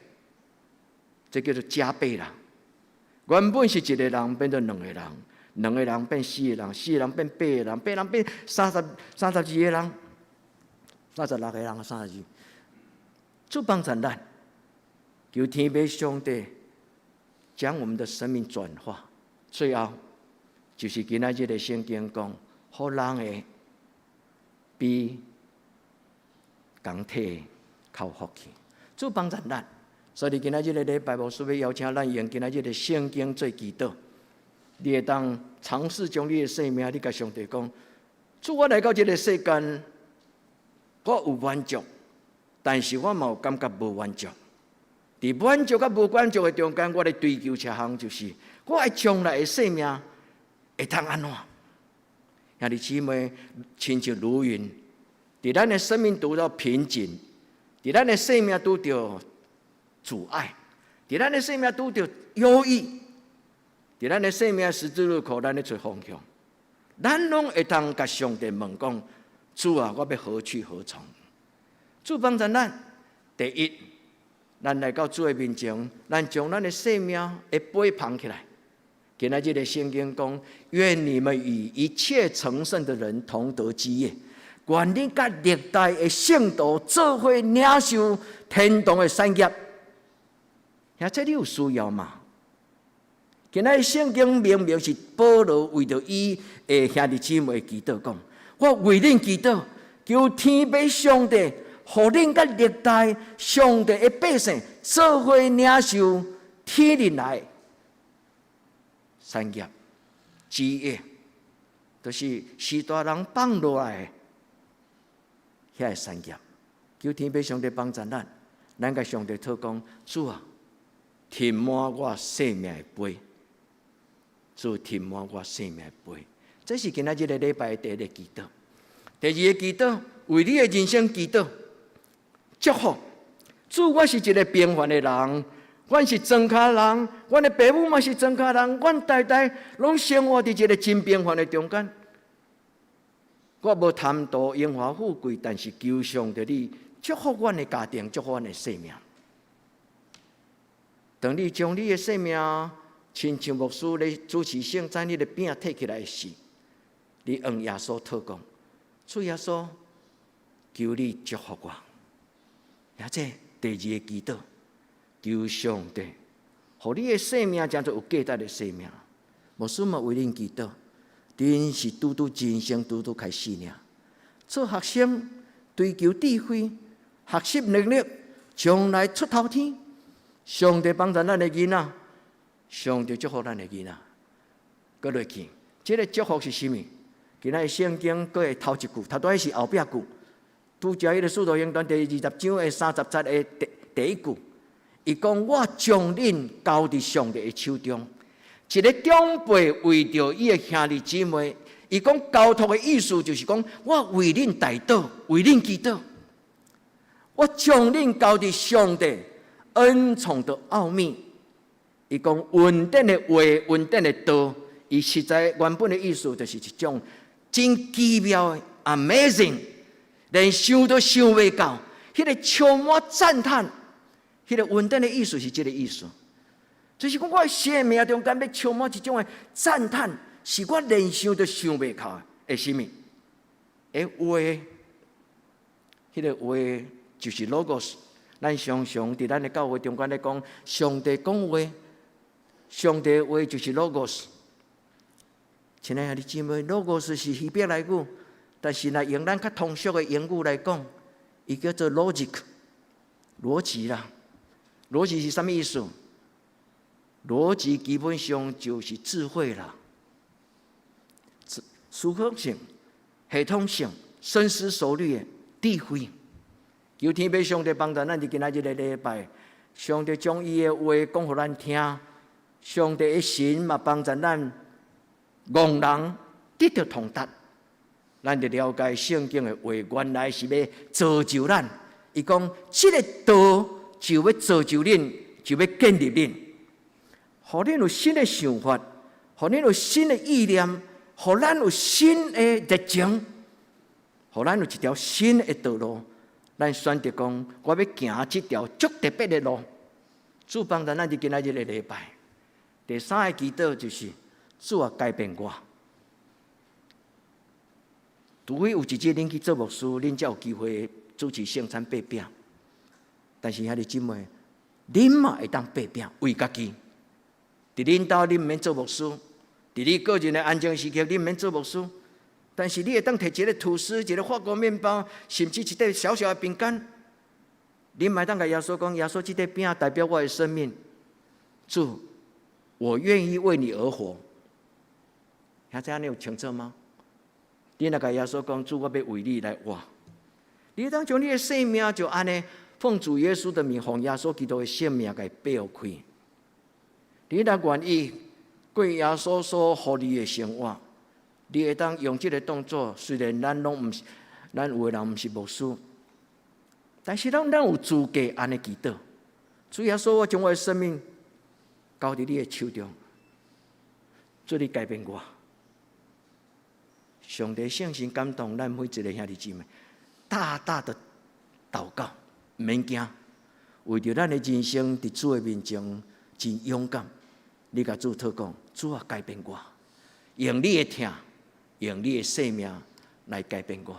這叫做加倍啦。原本是一個人變做兩個人，兩個人變四個人，四個人變八個人，八個人變32個人，36個人，32。主幫助咱，求天父上帝將我們的生命轉化。最後就是今仔日的聖經講，予人的比共體較有福氣。主幫助咱，所以今仔日的禮拜，牧師欲邀請咱用今仔日的聖經做祈禱。你會當嘗試將你的生命，你共上帝講：主，我來到這个世間，我有滿足，但是我嘛有感覺無滿足。佇滿足佮無滿足的中間，我咧追求一項，就是我的將來的生命會通按怎？兄弟姊妹，親像盧雲，佇咱的生命拄著瓶頸，佇咱的生命拄著阻礙，佇咱的生命拄著憂鬱，佇咱的生命十字路口，咱咧揣方向，咱攏會當共上帝問講：主啊，我欲何去何從？主幫助咱，第一，咱來到主的面前，咱將咱的生命的杯捧起來。今仔日的聖經講：願你們與一切成聖的人同得基業。願恁佮歷代的聖徒做伙領受天堂的產業。遐這你有需要嗎？今仔日聖經明明是保羅為著伊的兄弟姊妹祈禱講：我為恁祈禱，求天父上帝，予恁佮歷代上帝的百姓做伙領受天裡來產業、基業，就是時代人放落來的遐个產業。求天父上帝幫助咱，咱共上帝禱講：主啊，填滿我生命的杯，主填滿我生命的杯。這是今仔日个禮拜第一个祈禱。第二个祈禱，為你的人生祈禱，祝福。主，我是一个平凡的人，阮是莊跤人，阮的爸母嘛是莊跤人，阮代代攏生活佇一个真平凡的中間。我無貪圖榮華富貴，但是求上帝你祝福阮的家庭，祝福阮的生命。當你將你的生命親像牧師咧主持聖餐，你的餅提起來時，你向耶穌禱告，主耶穌，求你祝福我。也這第二个祈禱，求上帝，予你的生命成做有價值的生命。牧師嘛為恁祈禱，恁是拄拄人生拄拄開始爾，做學生追求智慧，學習能力，將來出頭天。上帝幫助咱的囡仔，上帝祝福咱的囡仔。閣落去，這个祝福是啥物？今仔日聖經閣會頭一句，頭拄仔是後壁句。拄才彼个使徒行傳第20章的30節的第一句，伊講：我將恁交佇上帝的手中。一个長輩為著伊的兄弟姊妹，伊講交託的意思就是講，我為恁代禱，為恁祈禱，我將恁交佇上帝恩寵的奧秘。伊講恩典的話，恩典的道，伊實在原本的意思就是一種真奇妙的 amazing，連想都想袂到，彼個充滿讚嘆，彼個恩典的意思是這個意思，就是講我的生命中間欲充滿一種的讚嘆。是我連想都想袂到的，是啥物？欸話，彼個話就是 logos。咱常常佇咱的教會中間咧講，上帝講話，上帝話就是 logos。親愛的兄弟姊妹，logos 是希伯來語，但是若用咱較通俗的英語來講，伊叫做 logic，邏輯啦。邏輯是啥物意思？邏輯基本上就是智慧啦。思考性、系統性、深思熟慮的智慧。求天父上帝幫助咱佇今仔日的禮拜，上帝將伊的話講予咱聽，上帝的神嘛幫助咱戇人得著通達，咱就了解聖經的話原來是欲造就咱。伊講這个道就欲造就恁，就欲建立恁，予恁有新的想法，予恁有新的意念。予咱有新的熱情，予咱有一條新的道路。咱選擇講，我欲行這條足特別的路。主幫助咱佇今仔日的禮拜。第三個祈禱就是，主啊，改變我。除非有一日恁去做牧師，恁才有機會主持聖餐擘餅。但是兄弟姊妹，恁嘛會當擘餅為家己。佇恁兜恁毋免做牧師。佇你個人的安靜時刻，你毋免做牧師，但是你會當提一个吐司，一个法國麵包，甚至一塊小小的餅乾，你嘛會當共耶穌講：耶穌，這塊餅代表我的生命，主，我願意為你而活。兄弟，你有清楚嗎？你若共耶穌講：主，我欲為你來活。你會當將你的生命就按呢，奉主耶穌的名，奉耶穌基督的聖名，共伊擘開。你若願意過耶穌所予你的生活，你會當用這个動作。雖然咱攏毋是，咱有的人毋是牧師，但是咱有資格按呢祈禱。主耶穌，我將我的生命交佇你的手中，主你改變我。上帝聖神感動咱每一个兄弟姊妹，大大的禱告，毋免驚，為著咱的人生佇主的面前真勇敢。你共主禱告，主啊，改變我，用你的疼，用你的生命來改變我。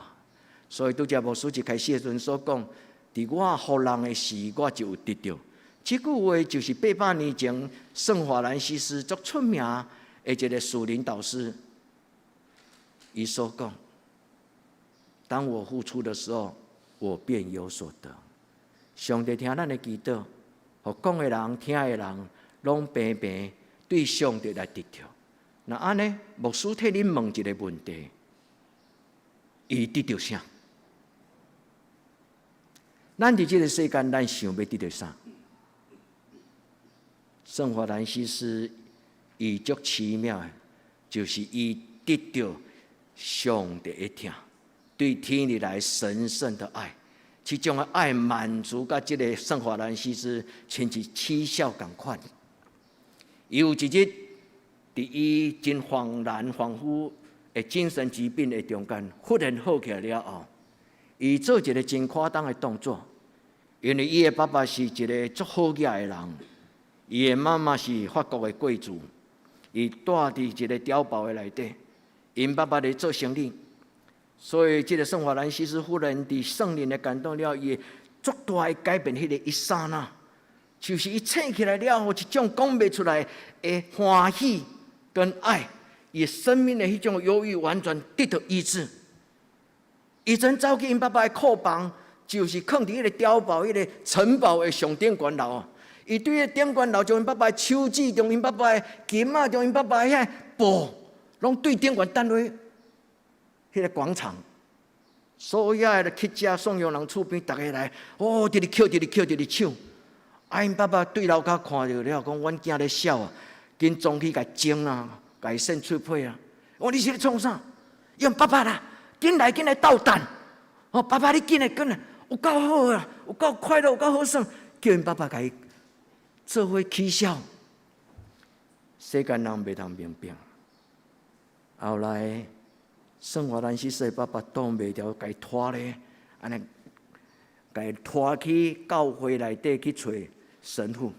所以拄才牧師一開始的時陣所講，佇我予人的時，我就有得著。這句話就是800年前聖法蘭西斯足出名的一个屬靈導師，伊所講：當我付出的時候，我便有所得。上帝聽咱的祈禱，予講的人、聽的人，攏平平對上帝來得著。若按呢，牧師替恁問一个問題：伊得著啥？咱佇這个世間，咱想欲得著啥？聖法蘭西斯伊足奇妙的，就是伊得著上帝的疼，對天裡來神聖的愛，這種的愛滿足佮這个聖法蘭西斯親像乞笑仝款。伊有一日，佇伊真恍然恍惚的精神疾病的中間，忽然好起來了後，伊做一个真誇張的動作，因為伊的爸爸是一个足好額的人，伊的媽媽是法國的貴族，伊蹛佇一个碉堡的內底，𪜶爸爸咧做生意，所以這个聖法蘭西斯忽然佇聖靈的感動了，伊足大的改變，彼个一剎那，就是伊醒起來了後，一種講袂出來的歡喜跟愛，伊生命的彼種憂鬱完全得到醫治。伊陣走去𪜶爸爸的庫房，就是囥佇彼个碉堡、彼个城堡的上頂懸樓。伊對彼頂懸樓，將𪜶爸爸的手指，將𪜶爸爸的金仔，將𪜶爸爸遐布，攏對頂懸擲落彼个廣場。所有的去食送養人厝邊，逐家來，哦，直直抾，直直抾，直直搶。啊，𪜶爸爸對樓跤看著了，講阮囝咧痟啊，緊衝去共伊整啊，共伊搧喙皮啊。我講你是咧創啥？伊講爸爸啦，緊來緊來鬥等，哦，爸爸你緊來緊來，有夠好啊，有夠快樂，有夠好耍，叫𪜶爸爸共伊做伙起痟。世間人袂通明白。後來，聖法蘭西斯的爸爸擋袂牢，共伊拖咧，按呢，共伊拖去教會內底去揣神父，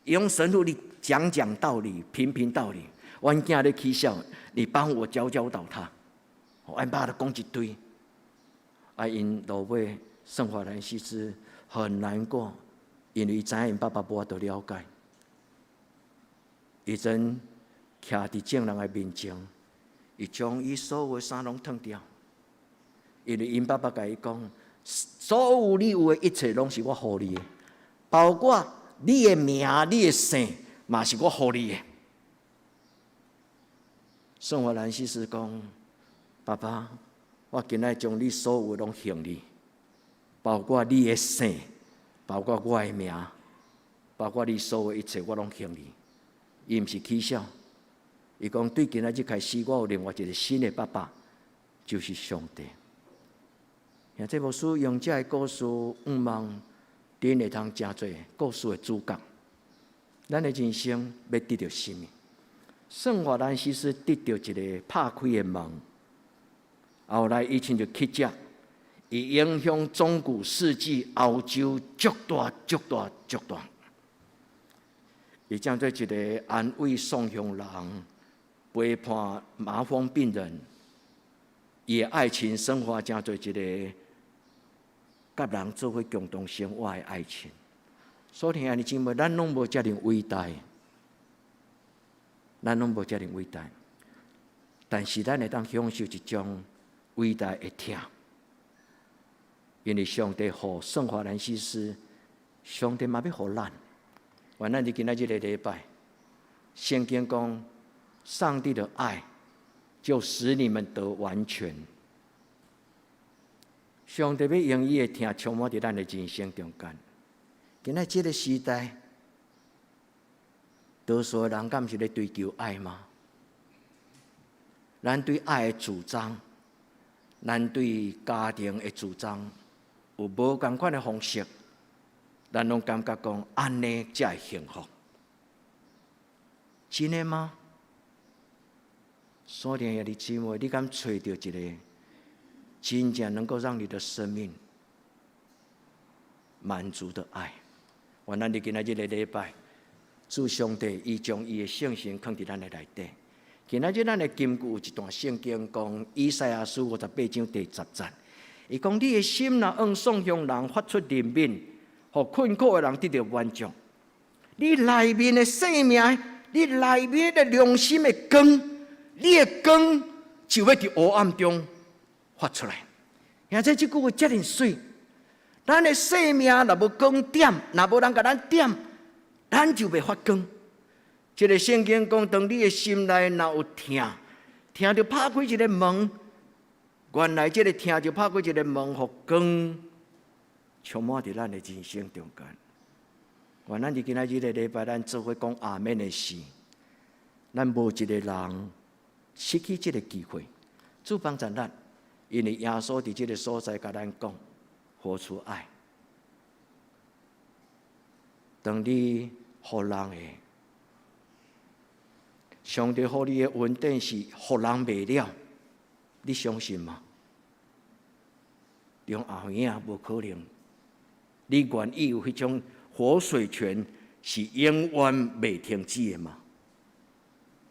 用神父你講講道理，評評道理。阮囝咧起痟，你幫我教教導他。阮爸就講一堆，啊，𪜶落尾聖法蘭西斯很難過，因為伊知影𪜶爸爸無法度了解。伊陣徛佇眾人的面前，伊將伊所有的衫攏脫掉，因為𪜶爸爸共伊講：所有你有的一切攏是我予你的，包括你的名、你的姓，嘛是我予你的。聖法蘭西斯講：爸爸，我今仔將你所有攏獻你，包括你的姓，包括我的名，包括你所有一切，我攏獻你。伊毋是起痟，伊講對今仔日開始，我有另外一個新的爸爸，就是上帝。兄這牧師用這個故事，向望恁會通成做故事的主角。咱的人生欲得著啥物？聖法蘭西斯得著一个拍開的門，後來伊親像乞者，伊影響中古世紀歐洲足大、足大、足大。伊成做一个安慰喪鄉人、陪伴麻風病人，伊的愛情生活成做一个佮人做伙共同生活的愛情。所以兄弟姊妹，咱攏無遮爾偉大，咱攏無遮爾偉大，但是咱會當享受一種偉大的疼，因為上帝予聖法蘭西斯，上帝嘛欲予咱。願咱佇今仔這个禮拜，聖經講，上帝的愛就使你們得完全。上帝欲用伊的疼充滿佇咱的人生中間。今仔這个時代，多數的人敢是咧追求愛嗎？咱對愛的主張，咱對家庭的主張，有無仝款的方式？咱攏感覺講按呢才會幸福，真的嗎？所以兄弟姊妹，你敢揣著一个真正能夠讓你的生命滿足的愛？願咱佇今仔這个禮拜，主上帝伊將伊的聖神囥佇咱的內底。今仔日咱的金句有一段聖經講，以賽亞書58章第10節，伊講你的心若向喪鄉人發出憐憫，予困苦的人得著滿足。你內面的生命，你內面的良心的光，你的光就欲佇黑暗中發出來。兄弟這句話遮爾媠，咱的生命若無光點，若無人共咱點，咱就袂發光。這个聖經講，當你的心內若有疼，疼就拍開一个門，原來這个疼就拍開一个門，予光充滿佇咱的人生中間。願咱佇今仔日个禮拜，咱做伙講阿們的時，咱無一个人失去這个機會。主幫助咱，因為耶穌佇這个所在共咱講，活出愛。當你予人的，上帝予你的恩典是予人袂了，你相信嗎？你講阿影無可能，你願意有彼種活水泉是永遠袂停止的嗎？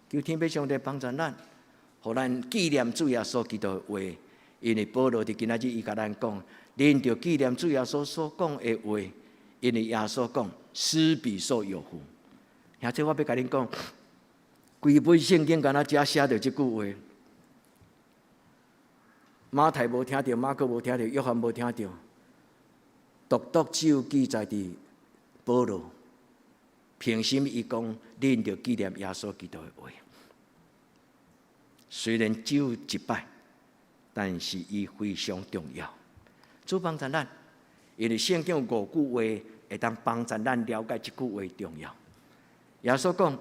求天父上帝幫助咱，予咱紀念主耶穌基督的話，因為保羅佇今仔日伊共咱講，恁著紀念主耶穌所講的話，因為耶穌講施比受有福。兄弟，我欲共恁講，規本聖經敢若只寫著這句話。馬太無聽著，馬可無聽著，約翰無聽著，獨獨只有記載佇保羅。憑什麼伊講，恁著紀念耶穌基督的話？雖然只有一擺，但是伊非常重要。主幫助咱，因為聖經有五句話會當幫助咱了解這句話重要。耶穌講：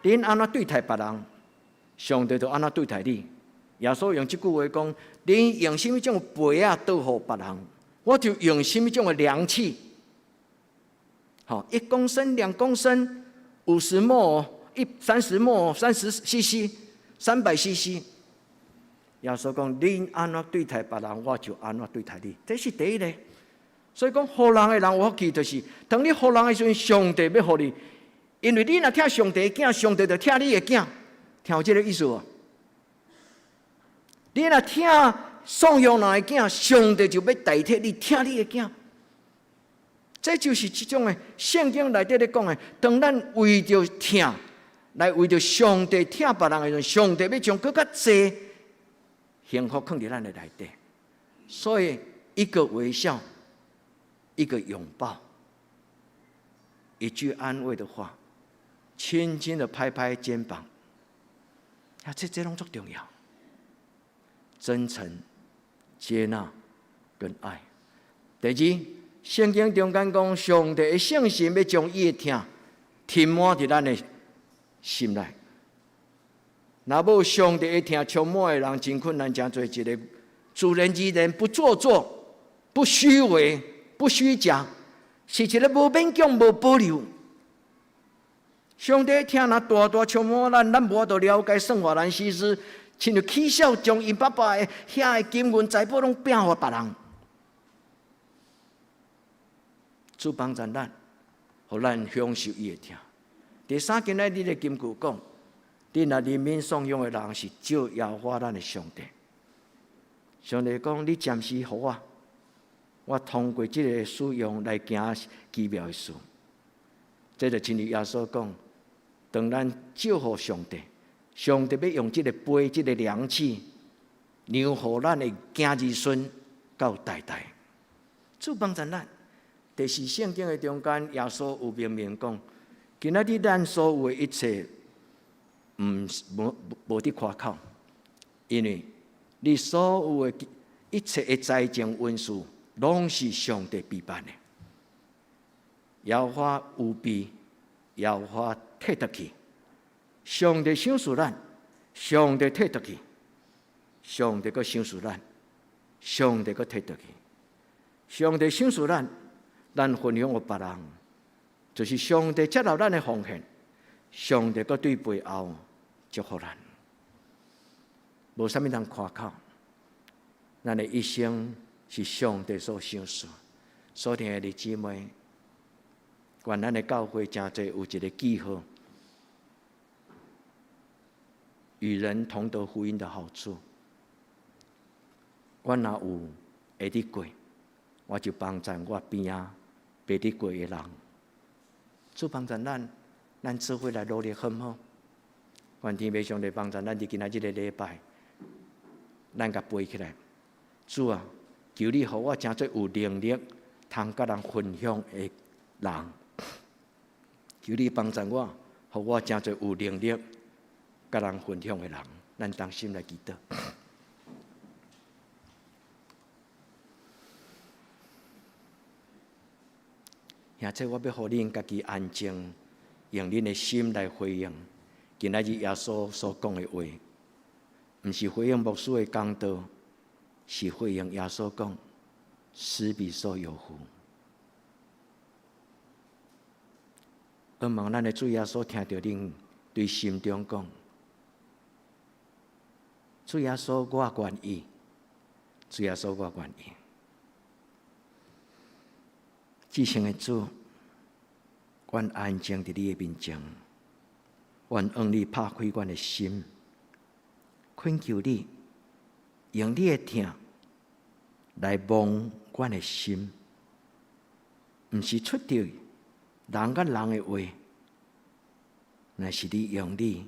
恁按怎對待別人，上帝就按怎對待你。耶穌用這句話講：你用啥物種杯仔倒予別人，我就用啥物種的量器。吼，1公升、2公升、50 ml、30 ml、30 cc、300 cc。耶穌講：恁按怎對待別人，我就按怎對待你。這是第一个。所以講，予人的人有福氣，就是當你予人的時陣，上帝欲予你。因為你若疼上帝的囝，上帝就疼你的囝，聽有這个意思無？你若疼送養人的囝，上帝就欲代替你疼你的囝。這就是這種的聖經內底咧講的，當咱為著疼，來為著上帝疼別人的時陣，上帝欲將閣較濟幸福囥佇咱的內底。所以一個微笑，一個擁抱，一句安慰的話，輕輕的拍拍肩膀，啊，這攏足重要。真誠、接納跟愛。第二，聖經中間講，上帝的聖神欲將伊的疼填滿佇咱的心內。若無上帝的疼充滿的人，真困難，成做一個自然而然不做作、不虛偽、不虛假，是一個無勉強、無保留。上帝疼若大大充滿咱，咱無法度了解聖法蘭西斯，親像起痟將𪜶爸爸的遐个金銀財寶攏拚予別人。主幫助咱，予咱享受伊的疼。第三，今仔日的金句講：你若憐憫送養的人，是照耶和華咱的上帝。上帝講：你暫時予我，我通過這个使用來行奇妙的事。這就親像耶穌講：當咱祝福上帝，上帝欲用這个杯、這个量器，量予咱的子兒孫到代代。主幫助咱。第四，聖經的中間，耶穌有明明講：今仔日咱所有的一切，毋無得誇口，因為你所有的一切的災情恩賜，攏是上帝備辦的。耶和華預備，耶和華提轉去，上帝賞賜咱，上帝提轉去，上帝閣賞賜咱，上帝閣提轉去，上帝賞賜咱，咱分享予別人，就是上帝接納咱的奉獻，上帝閣對背後祝福咱，無啥物通誇口。咱的一生是上帝所賞賜。所聽的弟姊妹，願咱的教會誠濟有一个記號，與人同得福音的好處。我若有會得過，我就幫助我邊仔袂得過的人。主幫助咱，咱做伙來努力，好毋好？願天父上帝幫助咱，佇今仔這个禮拜，咱共背起來。主啊，求你予我成做有能力通佮人分享的人。求你幫助我，予我成做有能力佮人分享的人。咱同心來祈禱。兄弟，我欲予恁家己安靜，用恁的心來回應今仔日耶穌所講的話，毋是回應牧師的講道，是回應耶穌講：施比受有福。向望咱的主耶穌聽著恁對心中講：主耶穌，我願意。主耶穌，我願意。至聖的主，阮安靜佇你的面前，願向你拍開阮的心，懇求你用你的疼來摸阮的心，毋是出著人佮人的話，乃是你用你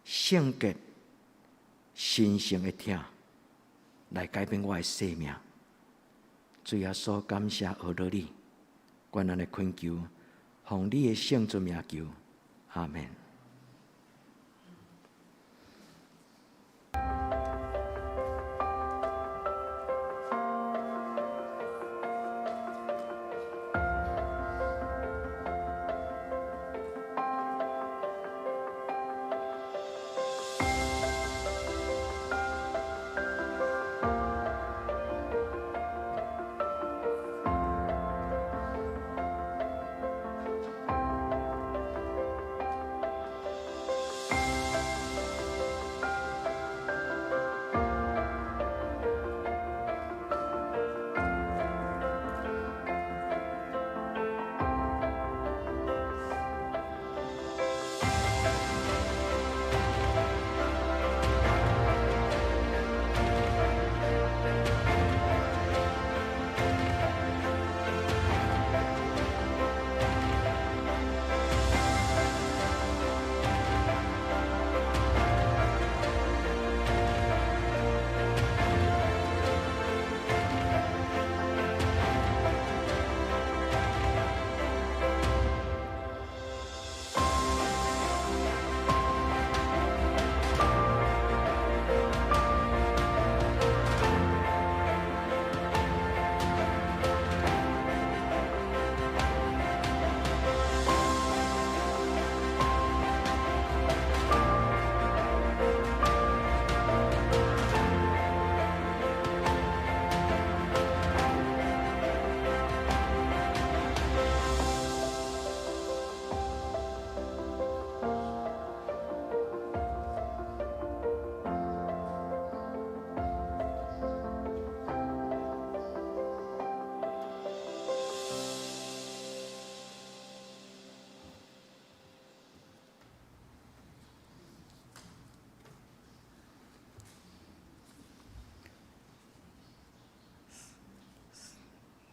聖潔、神聖的疼來改變我的生命。主耶穌，感謝阿羅你。願咱的懇求，奉你的聖尊名求，阿們。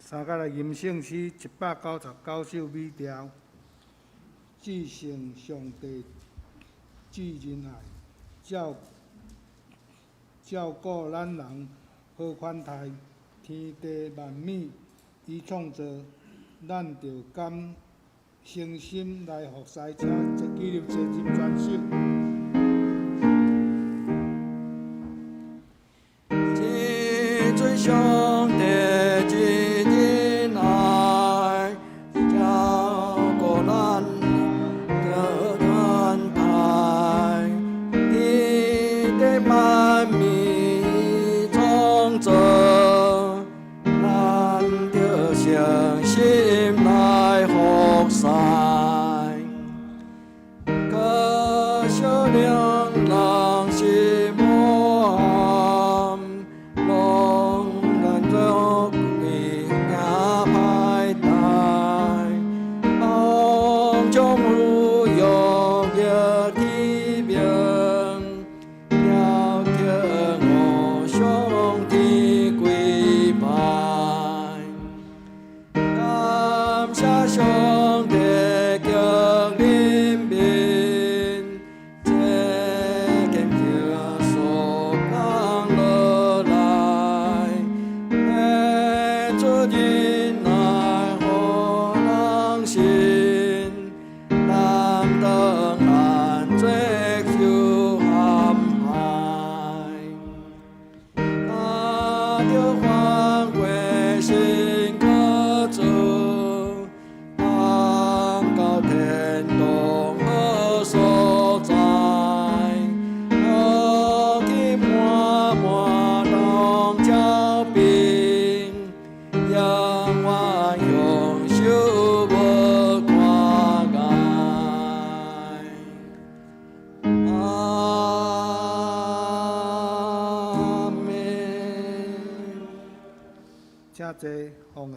三甲來吟聖詩199首美調，至聖上帝至仁愛，照顧咱人好款待，天地萬物伊創造，咱著甘誠心來服侍，請起立齊心全首。至尊上帝之仁愛，照顧咱的款待，天地萬物創造，咱著誠心來服侍。可惜良人心無暗，攏咱做鬼行歹代，幫將富有的天命，了卻偶像的跪拜。感謝上帝極憐憫，這堅耶穌降落來，顯出仁愛予人心，咱當安怎受陷害。若著反過身去主，通到天堂好所在，福氣滿滿當照兵，永遠享受無看礙。阿們。請坐奉獻。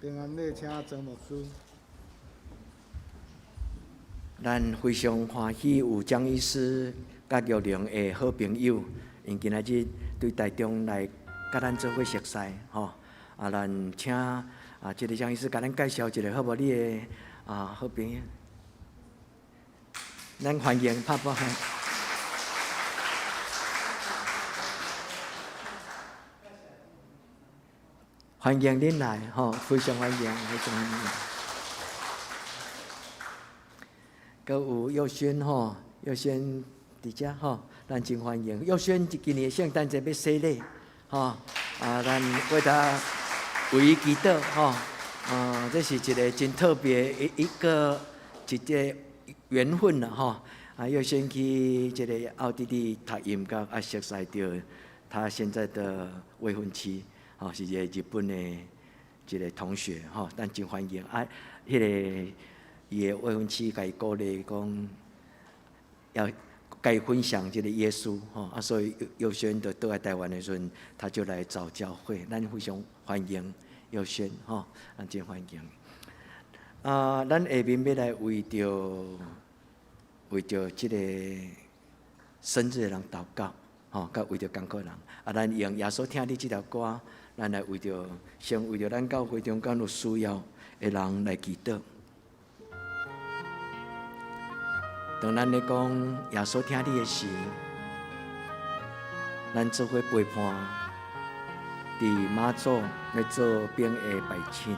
平安禮，請曾牧師。咱非常歡喜有江醫師佮玉玲的好朋友，𪜶今仔日對台中來佮咱做伙熟似吼。啊，咱請啊，這个江醫師共咱介紹一下好無？你的啊好朋友，咱歡迎拍波。歡迎恁來吼，非常歡迎，非常歡迎。閣有佑軒吼，佑軒佇遮吼，咱真歡迎。佑軒今年聖誕節欲洗禮吼，啊，咱為他為伊祈禱吼，啊，這是一个真特別一一個一個緣分啦吼。啊，佑軒去這个奧地利讀音樂，啊，熟似著他現在的未婚妻，吼，是一个日本的一个同學吼，咱真歡迎啊，彼个。伊的未婚妻共伊鼓勵講，要共伊分享這个耶穌吼，啊，所以佑軒就倒來台灣的時陣，他就來找教會，咱非常歡迎佑軒吼，咱真歡迎。啊，咱下面欲來為著這个生日的人禱告，吼，佮為著艱苦人。啊，咱用耶穌疼你這條歌，咱來為著先為著咱教會中間有需要的人來祈禱。當咱咧講耶穌疼你的時，咱做伙陪伴佇馬祖咧做兵的拜親，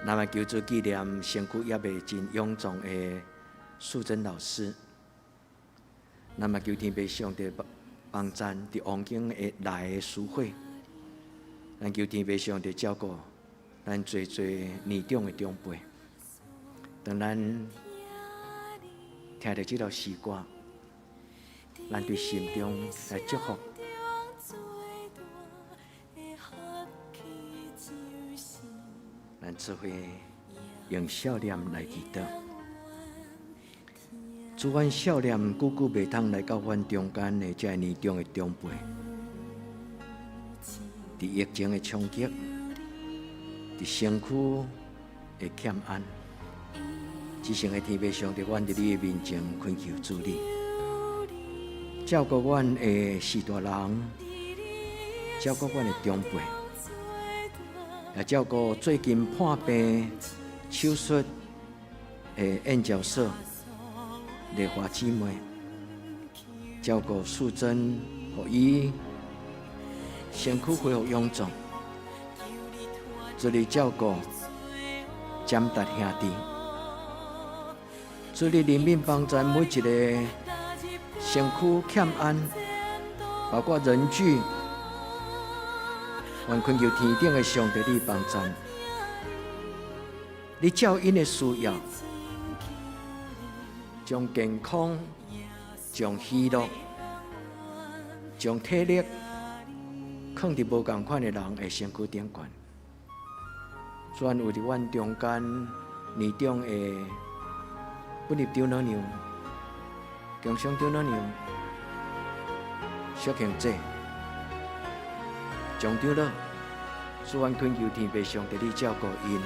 咱嘛求主紀念身軀猶未真臃腫的素貞老師，咱嘛求天父上帝幫贊佇王景的來的淑慧，咱求天父上帝照顧咱濟濟年長的長輩，當咱聽著這首詩歌，咱對心中來祝福。咱做伙用笑臉來祈禱。主，阮少年久久袂通來到阮中間的這年長的長輩，佇疫情的衝擊，佇身軀的欠安。至聖的天父上帝，阮佇你的面前懇求主你，照顧阮的序大人，照顧阮的長輩，也照顧最近破病手術的燕嬌嫂麗華姊妹，照顧素貞，予伊身軀恢復臃腫，主你照顧占達兄弟。主你憐憫幫助每一個身軀欠安，包括人具，願懇求天頂的上帝你幫助，你照𪜶的需要，將健康、將喜樂、將體力，囥佇無仝款的人的身軀頂懸。主有佇阮中間年長的本立長老娘、強生長老娘、小慶姐、張長老，主阮懇求天父上帝你照顧𪜶，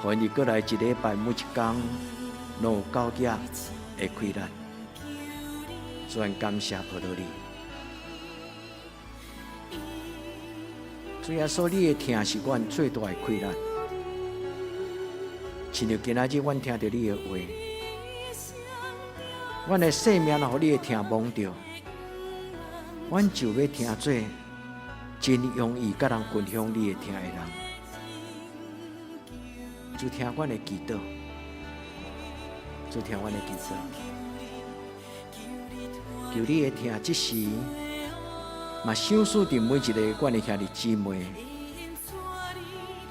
予𪜶佇過來一禮拜每一工攏有夠額的氣力。主阮感謝報答你。主耶穌，你的疼是阮最大的氣力。親像今仔日，阮聽著你的話，阮的性命若予你的疼摸著，阮就欲成做真容易佮人分享你的疼的人。主聽阮的祈禱，主聽阮的祈禱，求你的疼這時嘛賞賜佇每一個阮的兄弟姊妹。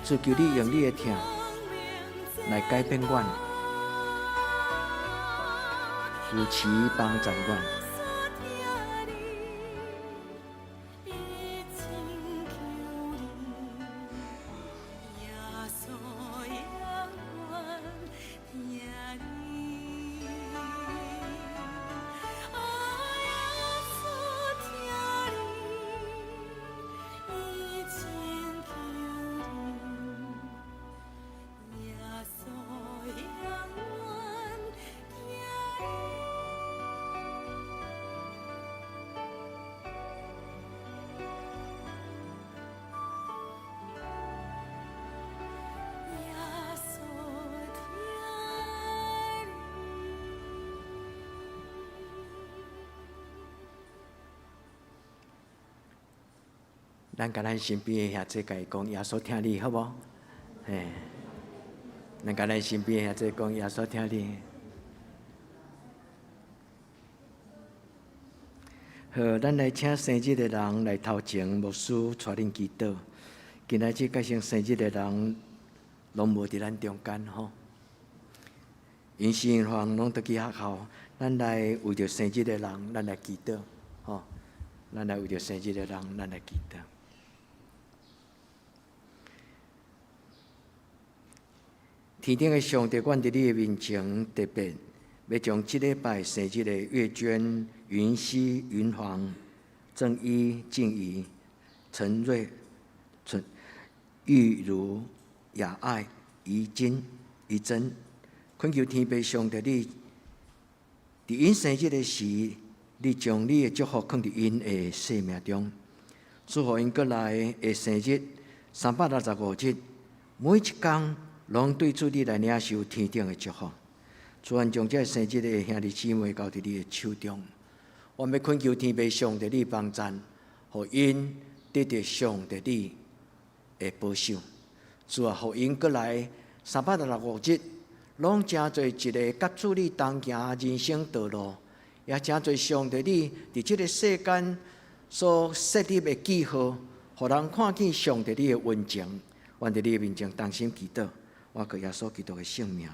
主求你用你的疼來改變阮，扶持幫助阮。咱共咱身邊的兄弟共伊講，耶穌疼你，好無？嘿，咱共咱身邊的兄弟講，耶穌疼你。好，咱來請生日的人來頭前，牧師帶恁祈禱。今仔日介紹生日的人，攏無佇咱中間吼。𪜶是黃攏倒去學校，咱來為著生日的人，咱來祈禱，吼。咱來為著生日的人，咱來祈禱。天頂的上帝，阮佇你的面前，特別欲將這禮拜生日的月娟、雲溪、雲黃、鄭一、靜怡、陳瑞、陳玉如、雅愛、怡金、怡珍，懇求天父上帝，你佇𪜶生日的時，你將你的祝福囥佇𪜶的生命中，祝福𪜶閣來的生日365日，每一工攏對主你來領受天頂的祝福。主，阮將這个生日的兄弟姊妹交佇你的手中，阮欲懇求天父上帝你幫贊，予𪜶得著上帝你的保守。主啊，予𪜶閣來365日，攏成做一个佮主你同行人生道路，也成做上帝你佇這个世間所設立的記號，予人看見上帝你的溫情。阮佇你的面前同心祈禱，我靠耶穌基督的聖名，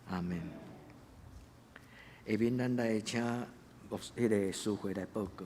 阿門。下面咱來請牧彼个司會來報告。